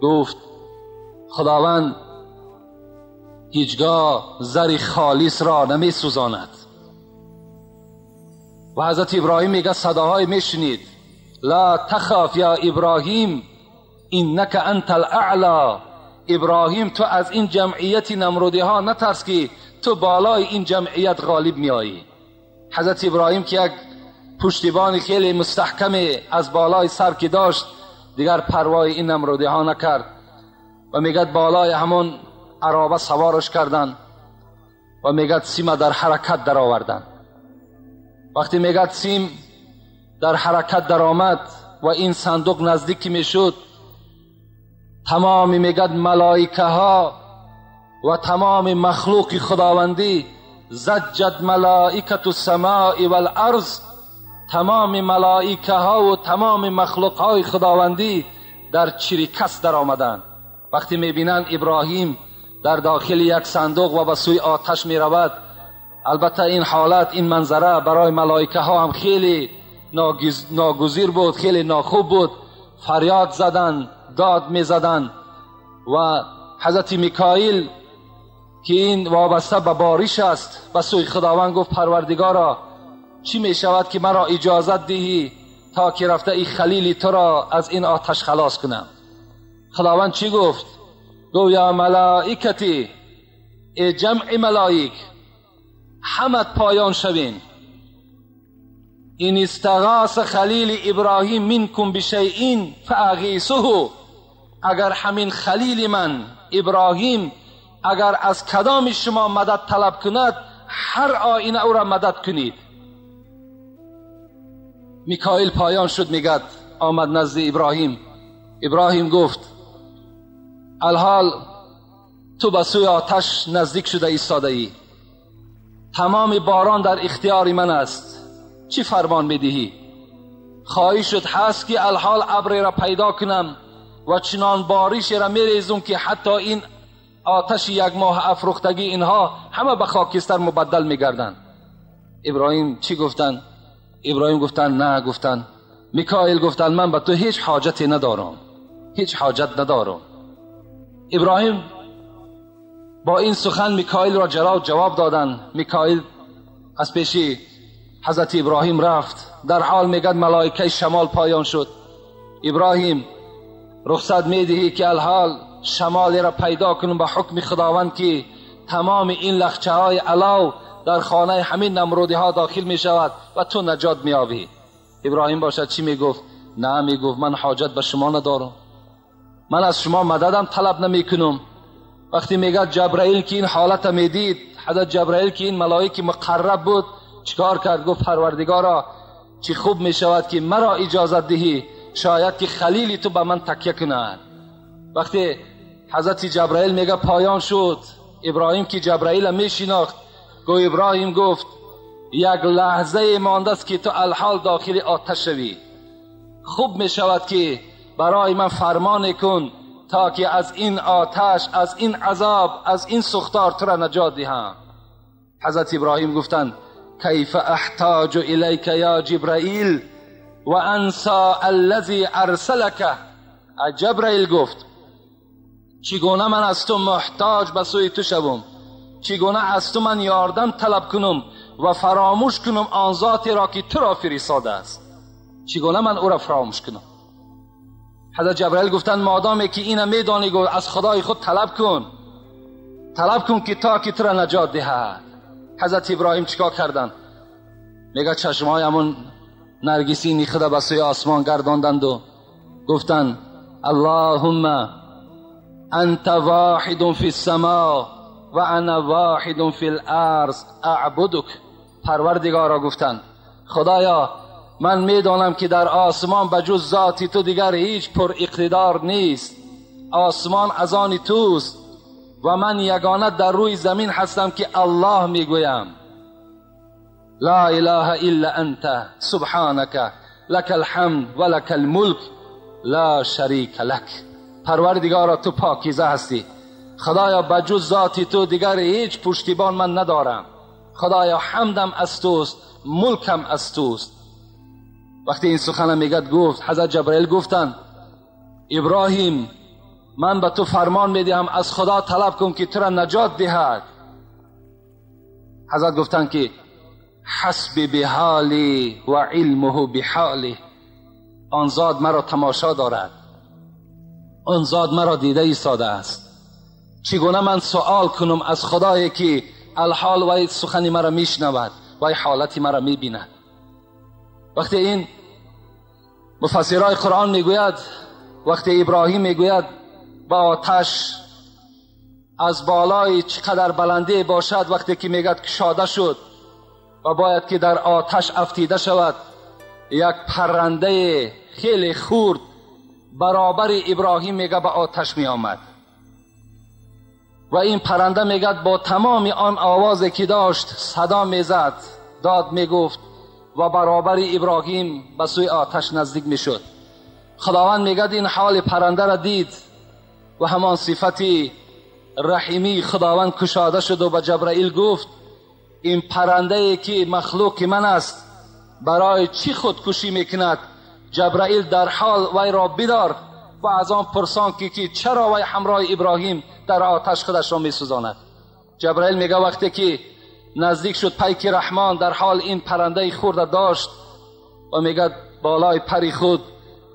Speaker 1: گفت خداوند هیچگاه زر خالص را نمی سوزاند. و حضرت ابراهیم میگه صداهای میشنید، لا تخاف یا ابراهیم انک انت الاعلی. ابراهیم تو از این جمعیت نمرودی ها نترس که تو بالای این جمعیت غالب میایی. حضرت ابراهیم که یک پشتیبان خیلی مستحکم از بالای سر که داشت، دیگر پروای این نمرودی ها نکرد و میگه بالای همون عرابه سوارش کردن و میگه سیم در حرکت در آوردن. وقتی میگه سیم در حرکت در آمد و این صندوق نزدیک میشد، تمام میگه ملائکه ها و تمام مخلوق خداوندی، زجت ملائکة السماء والارض، تمام ملائکه ها و تمام مخلوق های خداوندی در چریکس در آمدند. وقتی میبینند ابراهیم در داخل یک صندوق و به سوی آتش میرود، البته این حالت، این منظره برای ملائکه ها هم خیلی ناگزیر بود، خیلی ناخوب بود. فریاد زدن، داد میزدن و حضرت میکائیل که این وابسته به بارش است، به سوی خداوند گفت پروردگارا چی می شود که مرا اجازت دهی تا که رفته ای خلیلی تو را از این آتش خلاص کنم؟ خداوند چی گفت؟ گفت یا ملائکتی، ای جمع ملائک، همت پایان شوین. این استغاث خلیل ابراهیم منکم بشیء فاغیثه، اگر همین خلیل من ابراهیم اگر از کدام شما مدد طلب کند، هر آینه او را مدد کنید. میکائیل پایان شد، میگد آمد نزد ابراهیم. ابراهیم گفت الحال تو به سوی آتش نزدیک شده ایستاده ای، تمام باران در اختیار من است، چی فرمان میدهی؟ خواهشت هست که الحال ابری را پیدا کنم و چنان بارش را میریزم که حتی این آتش یک ماه افروختگی اینها همه به خاکستر مبدل میگردند. ابراهیم چی گفتن؟ ابراهیم گفتن نه، گفتن میکائیل گفتن من به تو هیچ حاجتی ندارم، هیچ حاجت ندارم. ابراهیم با این سخن میکائیل را جواب دادن. میکائیل از پیشی حضرت ابراهیم رفت، در حال میگه ملائکه شمال پایان شد. ابراهیم رخصت میدهی که الحال شمالی را پیدا کنم به حکم خداوند که تمام این لخچه های علاو در خانه همین نمرودی ها داخل می شود و تو نجات می یابی. ابراهیم باشد چی می گفت؟ نه، می گفت من حاجت به شما ندارم، من از شما مددم طلب نمی کنم. وقتی میگه جبرائیل که این حالت می دید، حضرت جبرائیل که این ملائک مقرب بود چیکار کرد؟ گفت پروردگارا چی خوب می شود که مرا اجازت دهی، شاید که خلیل تو به من تکیه کند. وقتی حضرت جبرائیل میگه پایان شد، ابراهیم که جبرائیل می شناخت، گو ابراهیم گفت یک لحظه مانده است که تو الحال داخل آتش شوی، خوب می شود که برای من فرمان کن تا که از این آتش، از این عذاب، از این سوختار تو را نجات دهم. حضرت ابراهیم گفتند کیف احتاج الیک یا جبرائیل و انسا الذی ارسلک. جبرائیل گفت چگونه من از تو محتاج به سوی تو شوم، چگونه از تو من یاردم طلب کنم و فراموش کنم آن ذاتی را که تو را فرستاده است، چگونه من او را فراموش کنم؟ حضرت جبرائیل گفتند مادامی که اینو میدانی از خدای خود طلب کن، طلب کن که تا که تو را نجات دهد. حضرت ابراهیم چیکار کردند؟ میگه چشمهای همون نرگسینی خدا به سوی آسمان گرداندند و گفتند اللهم انت واحد فی السماء و انا واحد فی الارض اعبدک. پروردگارا گفتند خدایا من میدانم که در آسمان به جز ذاتی تو دیگر هیچ پر اقتدار نیست، آسمان از آن توست و من یگانه در روی زمین هستم که الله میگویم. لا اله الا انت سبحانك لك الحمد و لك الملک لا شریک لک. پروردگارا تو پاکیزه هستی، خدایا به جز ذاتی تو دیگر هیچ پشتیبان من ندارم، خدایا حمدم از توست، ملکم از توست. وقتی این سخن میگد گفت حضرت جبرائیل گفتند ابراهیم من به تو فرمان میدهم از خدا طلب کن که تو را نجات دهد. حضرت گفتند که حسبی بحالی و علمه بحالی، آن ذات مرا تماشا دارد، آن ذات مرا دیده ایستاده است، چگونه من سوال کنم از خدایی که الحال و سخنی مرا میشنود و حالتی مرا میبیند. وقتی این مفسرای قرآن میگوید، وقتی ابراهیم میگوید با آتش از بالای چقدر بلندی باشد، وقتی که میگد کشاده شد و باید که در آتش افتیده شود، یک پرنده خیلی خورد برابر ابراهیم میگه به آتش می آمد و این پرنده میگه با تمام آن آوازی که داشت صدا میزد، داد میگفت و برابر ابراهیم به سوی آتش نزدیک میشد. خداوند میگه این حال پرنده را دید و همان صفتی رحیمی خداوند کشاده شد و به جبرائیل گفت این پرنده که مخلوق من است برای چی خودکشی میکند؟ جبرائیل در حال وی را بیدار و از آن پرسان که چرا وی همراه ابراهیم در آتش خودش را میسوزاند. جبرائیل میگه وقتی که نزدیک شد پیک رحمان، در حال این پرنده خورده داشت و میگه بالای پری خود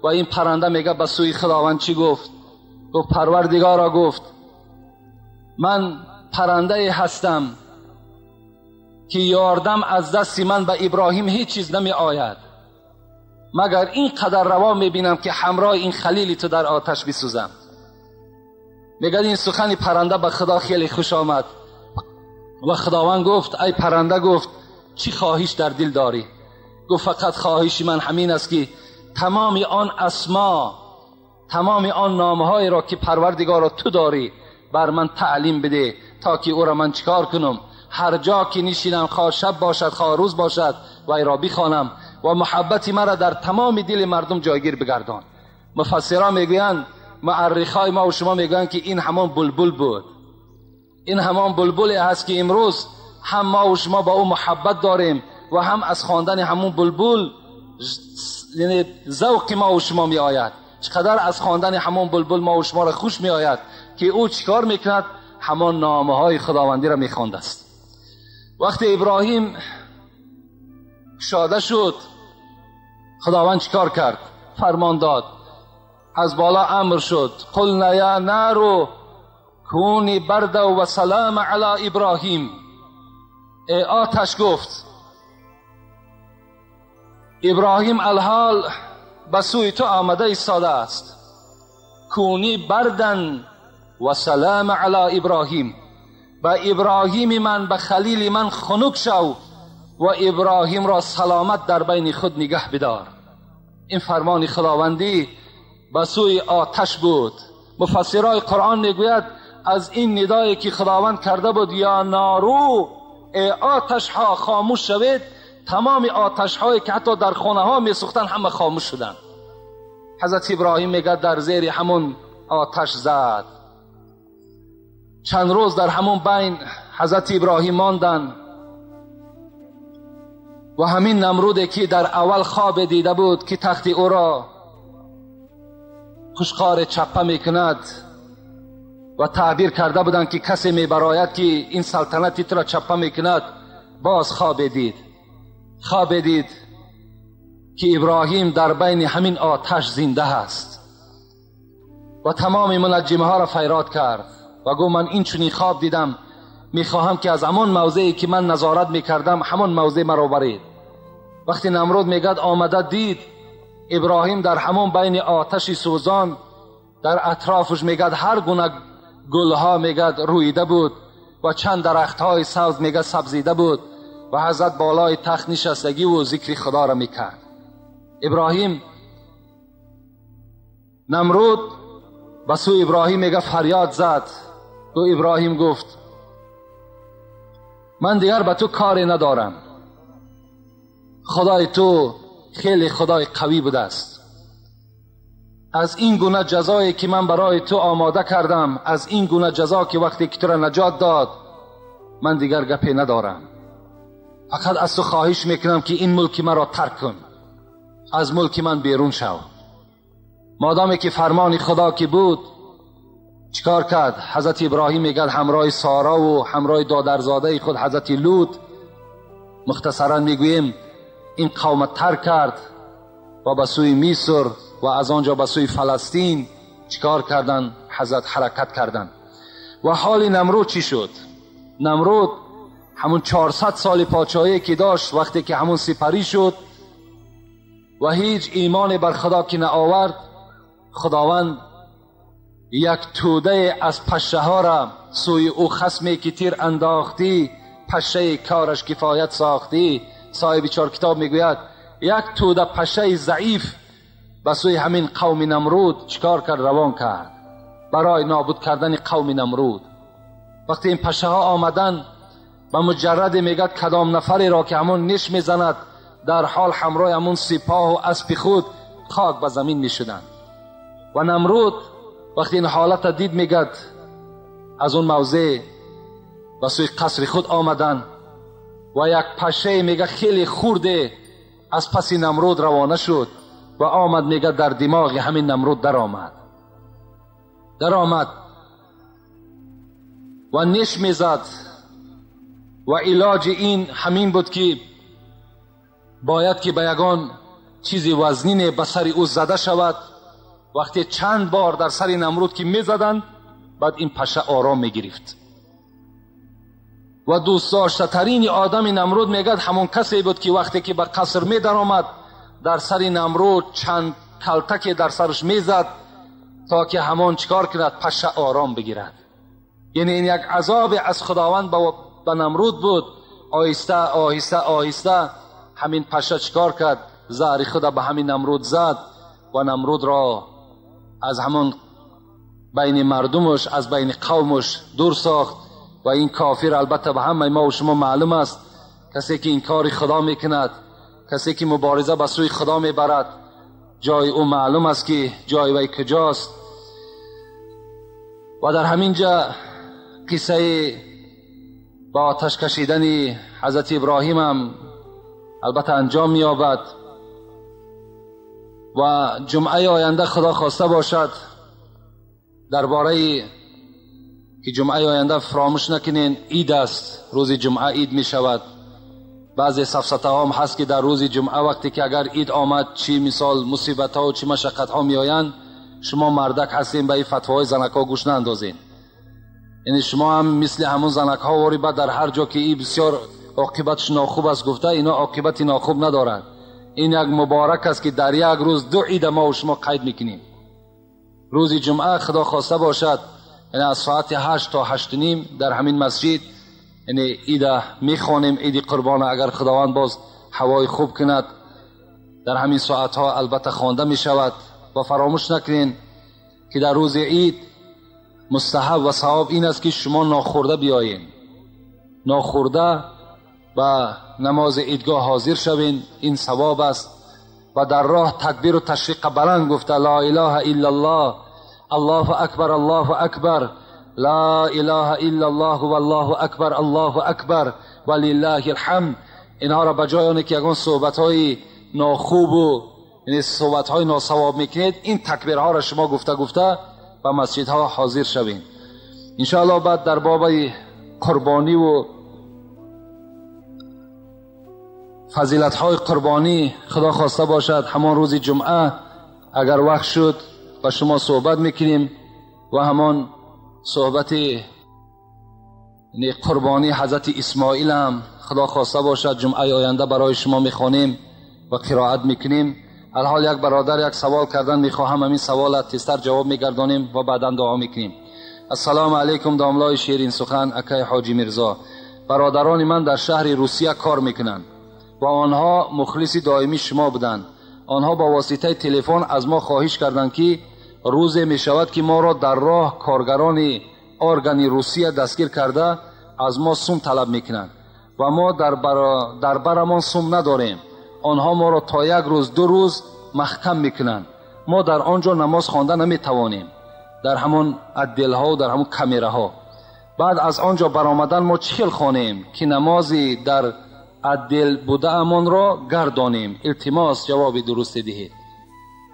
Speaker 1: و این پرنده میگه به سوی خداوند چی گفت؟ گفت پروردگارا، گفت من پرنده هستم که یاردم از دست من به ابراهیم هیچ چیز نمی آید، مگر این قدر روا می بینم که همراه این خلیلی تو در آتش بسوزم. میگه این سخن پرنده به خدا خیلی خوش آمد و خداوند گفت ای پرنده، گفت چی خواهش در دل داری؟ گفت فقط خواهش من همین است که تمام آن اسما، تمام آن نامهای را که پروردگارا تو داری بر من تعلیم بده تا که او را من چیکار کنم، هر جا که نشینم، خواه شب باشد خواه روز باشد، وی را بخوانم و محبت مرا در تمام دل مردم جایگیر بگردان. مفسران میگویند، معرخای ما و شما میگویند که این همان بلبل بود، این همان بلبلی هست که امروز هم ما و شما با او محبت داریم و هم از خواندن همون بلبل یعنی ذوق ما و شما می آید. چقدر از خواندن همون بلبل ما و شما را خوش می آید که او چیکار میکند؟ همان نامه های خداوندی را میخوانده است. وقتی ابراهیم кушода шуд, худованд чикор кард? Фармон дод, аз боло амр шуд: қулна я нару куни барда ва салама ала Иброҳим. Эй оташ, гуфт, Иброҳим алҳол ба сӯи ту омада истодааст. Куни бардан ва салама ала Иброҳим, ба Иброҳими ман, ба халили ман хунук шав ва Иброҳимро саломат дар байни худ нигаҳ бидор. Ин фармони худовандӣ ба сӯи оташ буд. Муфассирои Қуръон мегӯяд аз ин нидое ки худованд карда буд, ё нару, эй оташҳо хомӯш шавед, тамоми оташҳое ки ҳатто дар хонаҳо месӯхтанд ҳама хомӯш шуданд. Ҳазрати Иброҳим мегӯяд дар зери ҳамон оташ зад. Чанд рӯз дар ҳамон байн ҳазрати Иброҳим монданд ва ҳамин Намруде ки дар аввал хобе дида буд ки тахти ӯро хушқор чаппа мекунад ва таъбир карда буданд ки касе мебарояд ки ин салтанати туро чаппа мекунад, боз хобе дид. Хобе дид ки Иброҳим дар байни ҳамин оташ зинда ҳаст ва тамоми мунаҷҷимҳоро файрод кард ва гуфт ман ин чунин хоб дидам, мехоҳам ки аз ҳамон мавзее ки ман назорат мекардам ҳамон мавзеъ маро баред. Вақте Намруд мегӯяд омада дид Иброҳим дар ҳамон байни оташи сӯзон, дар атрофаш мегӯяд ҳар гуна гулҳо мегӯяд рӯида буд ва чанд дарахтҳои сабз мегӯяд сабзида буд ва ҳазрат болои тахт нишастагӣ ва зикри худоро мекард. Иброҳим, Намруд ба сӯи Иброҳим мегӯяд фарёд зад. Ӯ Иброҳим гуфт ман дигар ба ту коре надорам, худои ту хеле худои қавӣ будааст. Аз ин гуна ҷазое ки ман барои ту омода кардам, аз ин гуна ҷазо ки вақте ки туро наҷот дод, ман дигар гапе надорам. Фақат аз ту хоҳиш мекунам ки ин мулки маро тарк кун, аз мулки ман берун шав. Модоме ки фармони худо ки буд, чикор кард? Ҳазрати Иброҳим мегӯяд ҳамроҳи Сора ва ҳамроҳи додарзодаи худ ҳазрати Лут, мухтасаран мегӯем, ин қавм тарк кард ва ба сӯи Миср ва аз он ҷо ба сӯи Фаластин чикор карданд? Ҳазрат ҳаракат карданд. Ва ҳоли Намруд чӣ шуд? Намруд ҳамон 400 соли подшоҳие ки дошт, вақте ки ҳамон сипарӣ шуд ва ҳеҷ имоне бар худо ки наовард, худованд як тӯдае аз пашшаҳоро сӯи ӯ хасме ки тир андохтӣ, пашшаи кораш кифоят сохтӣ. Соҳиби чор китоб мегӯяд як тӯда пашшаи заиф ба сӯи ҳамин қавми Намруд чикор кард? Равон кард барои нобуд кардани қавми Намруд. Вақте ин пашшаҳо омаданд, ба муҷарраде мегӯяд кадом нафареро ки ҳамон ниш мезанад, дар ҳол ҳамроҳи ҳамон сипоҳу аспи худ хок ба замин мешуданд. Ва Намруд вақте ин ҳолатро дид, мегӯяд аз он мавзеъ ба сӯи қасри худ омаданд ва як пашшае мегӯяд хеле хурде аз паси Намруд равона шуд ва омад, мегӯяд дар димоғи ҳамин Намруд даромад ва ниш мезад. Ва илоҷи ин ҳамин буд ки бояд ки ба ягон чизи вазнине ба сари ӯ зада шавад. Вақте чанд бор дар сари Намруд ки мезаданд, баъд ин паша ором мегирифт. Ва дӯстдоштатарини одами Намруд мегӯяд ҳамон касе буд ки вақте ки ба қаср медаромад, дар сари Намруд чанд калтаке дар сараш мезад то ки ҳамон чикор кунад? Паша ором бигирад. Яъне ин як азобе аз худованд ба Намруд буд. Оҳиста оҳиста оҳиста ҳамин паша чикор кард? Заҳри худа ба ҳамин Намруд зад ва Намрудро аз ҳамон байни мардумаш, аз байни қавмаш дур сохт. Ва ин кофир албатта ба ҳамаи мо ва шумо маълум аст, касе ки инкори худо мекунад, касе ки мубориза ба сӯи худо мебарад, ҷои ӯ маълум аст ки ҷои вай куҷост. Ва дар ҳамин ҷа қиссаи ба оташ кашидани ҳазрати Иброҳим ҳам албатта анҷом меёбад. Ва ҷумъаи оянда худо хоста бошад дар бораи ки ҷумъаи оянда фаромӯш накунен, ид аст, рӯзи ҷумъа ид мешавад. Баъзе сафсатаҳо ҳам ҳаст, ки дар рӯзи ҷумъа вақте ки агар ид омад, чӣ мисол мусибатҳо ва чӣ машаққатҳо меоянд, шумо мардак ҳастем, ба ин фатвоҳои занакҳо гӯш наандозед. Яъне шумо ҳам мисли ҳамон занакҳо вори баъд дар ҳар ҷо ки ин бисёр оқибаташ нохуб аст гуфта, ино оқибати нохуб надорад. Ин як муборак аст, ки дар як рӯз ду ида мо ва шумо қайд мекунем. Рӯзи ҷумъа худо хоста бошад, яъне аз соати 8 то 8:30 дар ҳамин масҷид яъне ида мехонем, иди қурбона. Агар худованд боз ҳавои хуб кунад, дар ҳамин соатҳо албатта хонда мешавад. Ва фаромӯш накунед, ки дар рӯзи ид мустаҳаб ва савоб ин аст, ки шумо нохӯрда биёед, нохӯрда ба намози идгоҳ ҳозир шавед, ин савоб аст. Ва дар роҳ такбиру ташриқа баланд гуфта ла илаҳа иллаллоҳ, аллоҳу акбар, аллоҳу акбар, ла илаҳа иллаллоҳ валлоҳу акбар, аллоҳу акбар ва лиллаҳил ҳамд. Инҳоро ба ҷои оне ки ягон суҳбатҳои нохубу яъне суҳбатҳои носавоб мекунед, ин такбирҳоро шумо гуфта гуфта ба масҷидҳо ҳозир шавед. Иншоаллоҳ баъд дар бобаи қурбонӣ ва фазилатҳои қурбонӣ худо хоста бошад ҳамон рӯзи ҷумъа агар вақт шуд ба шумо суҳбат мекунем ва ҳамон суҳбати қурбонии ҳазрати Исмоил ҳам худо хоста бошад ҷумъаи оянда барои шумо мехонем ва қироат мекунем. Алҳол як бародар як савол кардан мехоҳам, ҳамин саволат тезтар ҷавоб мегардонем ва баъдан дуо мекунем. Ассалому алайкум домлои ширин сухан акай ҳоҷи Мирзо. Бародарони ман дар шаҳри Русия кор мекунанд ва онҳо мухлиси доимии шумо буданд. Онҳо ба воситаи телефон аз мо хоҳиш карданд, ки рӯзе мешавад, ки моро дар роҳ коргарони органи Русия дастгир карда аз мо сум талаб мекунанд ва мо дар барамон сум надорем. Онҳо моро то як рӯз ду рӯз маҳкам мекунанд. Мо дар он ҷо намоз хонда наметавонем, дар ҳамон отделҳо, дар ҳамон камераҳо. Баъд аз он ҷо баромадан мо чӣ хел хонем, ки намози дар отдел будаамонро гардонем? Илтимос ҷавоби дурусте диҳед.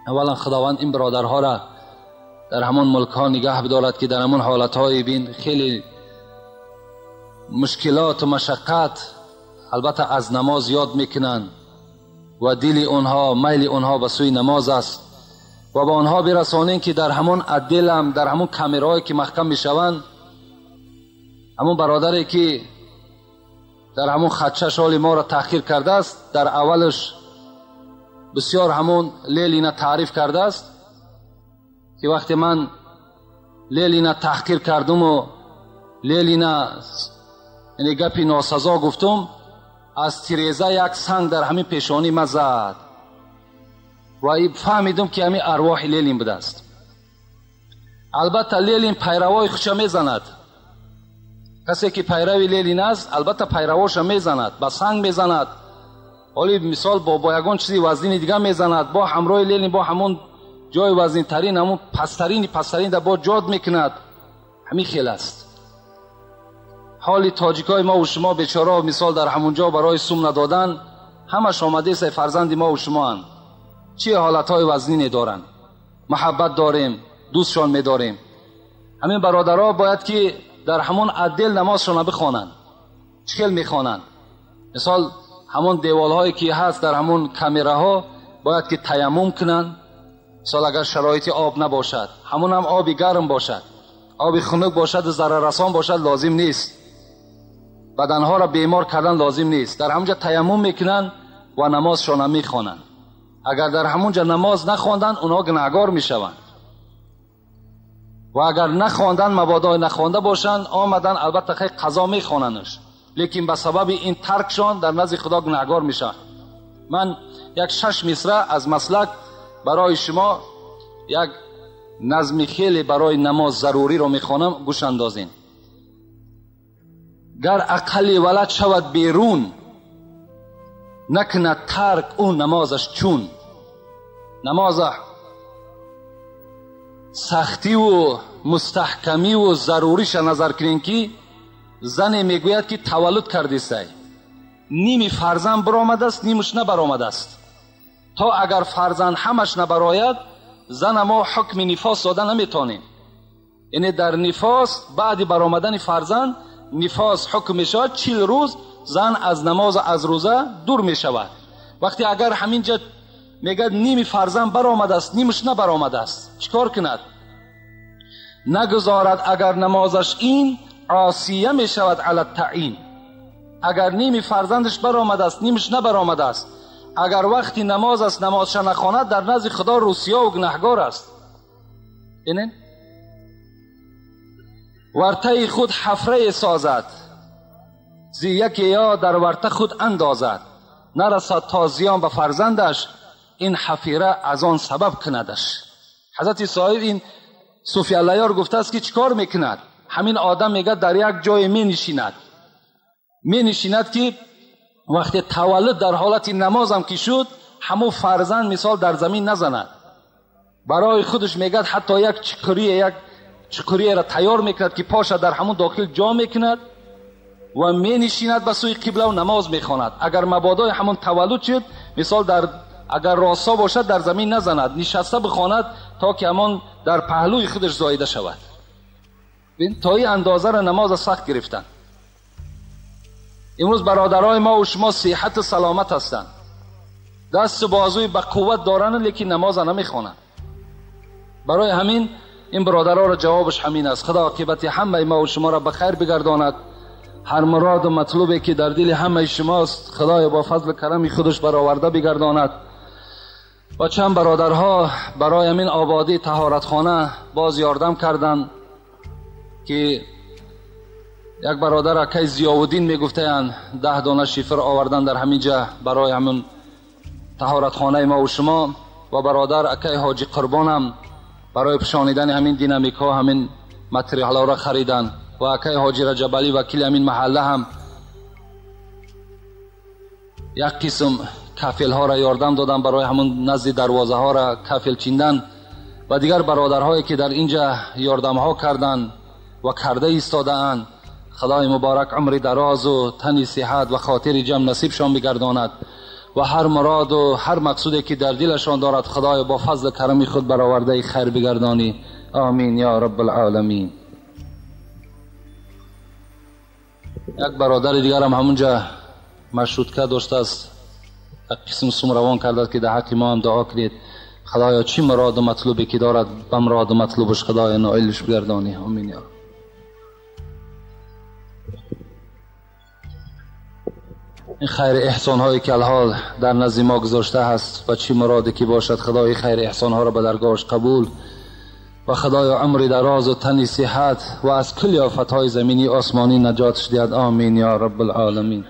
Speaker 1: Аввалан худованд ин бародарҳоро дар ҳамон мулкҳо нигаҳ бидорад, ки дар ҳамон ҳолатҳои бин хеле мушкилоту машаққат албатта аз намоз ёд мекунанд ва дили онҳо, майли онҳо ба сӯи намоз аст ва ба онҳо бирасонем, ки дар ҳамон отделам, дар ҳамон камераҳое ки маҳкам мешаванд, ҳамон бародаре ки дар ҳамон хатчаш ҳоли моро таҳқир кардааст, дар аввалаш бисёр ҳамон Ленина таъриф кардааст, ки вақте ман Ленина таҳқир кардуму Ленина яъне гапи носазо гуфтум, аз тиреза як санг дар ҳамин пешонӣ ма зад ва фаҳмидум, ки ҳамин арвоҳи Ленин будааст. Албатта Ленин пайравои худша мезанад. Касе ки пайрави Ленин аст, албатта пайравоша мезанад, ба санг мезанад, ҳоли мисол бо ягон чизи вазнини дига мезанад, бо ҳамроҳи Ленин бо ҳамон ҷои вазнинтарин, ҳамон пасттарини пасттарин бо ҷод мекунад. Ҳамин хел аст ҳоли тоҷикои мо ва шумо бечора. Мисол дар ҳамон ҷо барои сум надодан ҳамаш омадеста фарзанди мо ва шумоанд, чӣ ҳолатҳои вазнине доранд. Муҳаббат дорем, дӯстшон медорем. Ҳамин бародаро бояд ки дар ҳамон отдел намозшона бихонанд. Чӣ хел мехонанд? Мисол ҳамон деволҳое ки ҳаст дар ҳамон камераҳо бояд ки таяммум кунанд. Мисол агар шароити об набошад, ҳамон ҳам оби гарм бошад, оби хунук бошад, зараррасон бошад лозим нест. Баданҳоро бемор кардан лозим нест. Дар ҳамонҷо таяммум мекунанд ва намозшона мехонанд. Агар дар ҳамонҷо намоз нахонданд, онҳо гунаҳгор мешаванд. Ва агар нахонданд, мабодо нахонда бошанд, омаданд албатта хеле қазо мехонандш, лекин ба сабаби ин таркшон дар назди худо гунаҳгор мешаванд. Ман як 6 мисра аз маслак барои шумо як назми хеле барои намоз заруриро мехонам, гӯш андозед. Гар ақали валад шавад берун, накунад тарк ӯ намозаш чун. Намоза сахтиву мустаҳкамиву заруриша назар кунем, ки зане мегӯяд, ки таваллуд кардистай, ними фарзанд баромадааст, нимаш набаромадааст. То агар фарзанд ҳамаш набарояд, зана мо ҳукми нифос дода наметонем. Яъне дар нифос баъди баромадани фарзанд نفاس حکم میشود 40 روز زن از نماز از روزه دور میشود. وقتی اگر همینجا میگه نیمی فرزند برآمده است نیمش نبرآمده است، چیکار کند؟ نگذارد اگر نمازش این عاصیه میشود علی التعیین. اگر نیمی فرزندش برآمده است نیمش نبرآمده است، اگر وقتی نماز است نمازش نخواند در نزد خدا روسیا و گناهگار است. اینه ورطه خود حفره سازد، زی یکی یا در ورطه خود اندازد، نرسد تا زیان به فرزندش، این حفیره از آن سبب کندش. حضرت صاحب این صوفی اللهیار گفته است که چیکار میکند؟ همین آدم میگه در یک جای می نشیند که وقتی تولد در حالت نمازم که شد همون فرزند مثال در زمین نزند، برای خودش میگه حتی یک چکریه را تیار میکند که پاش در همون داخل جا میکند و می نشیند به سوی قبله و نماز میخواند. اگر مبادای همون تولد شد مثال در اگر راسا باشد در زمین نزند، نشسته بخواند تا که همان در پهلوی خودش زایده شود. تا این اندازه را نماز سخت گرفتن. امروز برادرای ما و شما صحت و سلامت هستند، دست و بازوی به قوت دارند، لیکن نماز نمیخوانند. برای همین این برادرها را جوابش همین است. خدا عاقبت همه ما و شما را به خیر بگرداند. هر مراد و مطلوبی که در دل همه شماست خدای با فضل کرم خودش برآورده بگرداند. و چند برادرها برای همین آبادی طهارتخانه باز یاردم کردند که یک برادر اکای ضیاءالدین میگفتند 10 دانه شیفر آوردن در همین جا برای همین طهارتخانه ما و شما. و برادر اکای حاجی قربانم برای پشانیدن همین دینامیک ها همین متریال ها را خریدن. و اکای حاجی رجب علی وکیل همین محله هم یک قسم کفیل ها را یاردم دادن برای همون نزد دروازه ها را کفیل چیندن. و دیگر برادرهایی که در اینجا یاردم ها کردن و کرده ایستاده‌اند، خدای مبارک عمر دراز و تنی صحت و خاطر جمع نصیبشان بگرداند و هر مراد و هر مقصودی که در دلشان دارد خدای با فضل کرم خود برآورده خیر بگردانی. آمین یا رب العالمین. یک برادر دیگر هم همونجا مشروطه داشته است، یک قسم سوم روان کرده که در حق ما هم دعا کنید. خدایا چی مراد و مطلوبی که دارد به مراد و مطلوبش خدای نائلش بگردانی. آمین یا رب. این خیر احسان هایی که الحال در نزد ما گذاشته هست و چی مرادی که باشد خدای خیر احسان ها را به درگاهش قبول و خدای عمر دراز و تنی صحت و از کل آفت های زمینی آسمانی نجاتش دهد. آمین یا رب العالمین.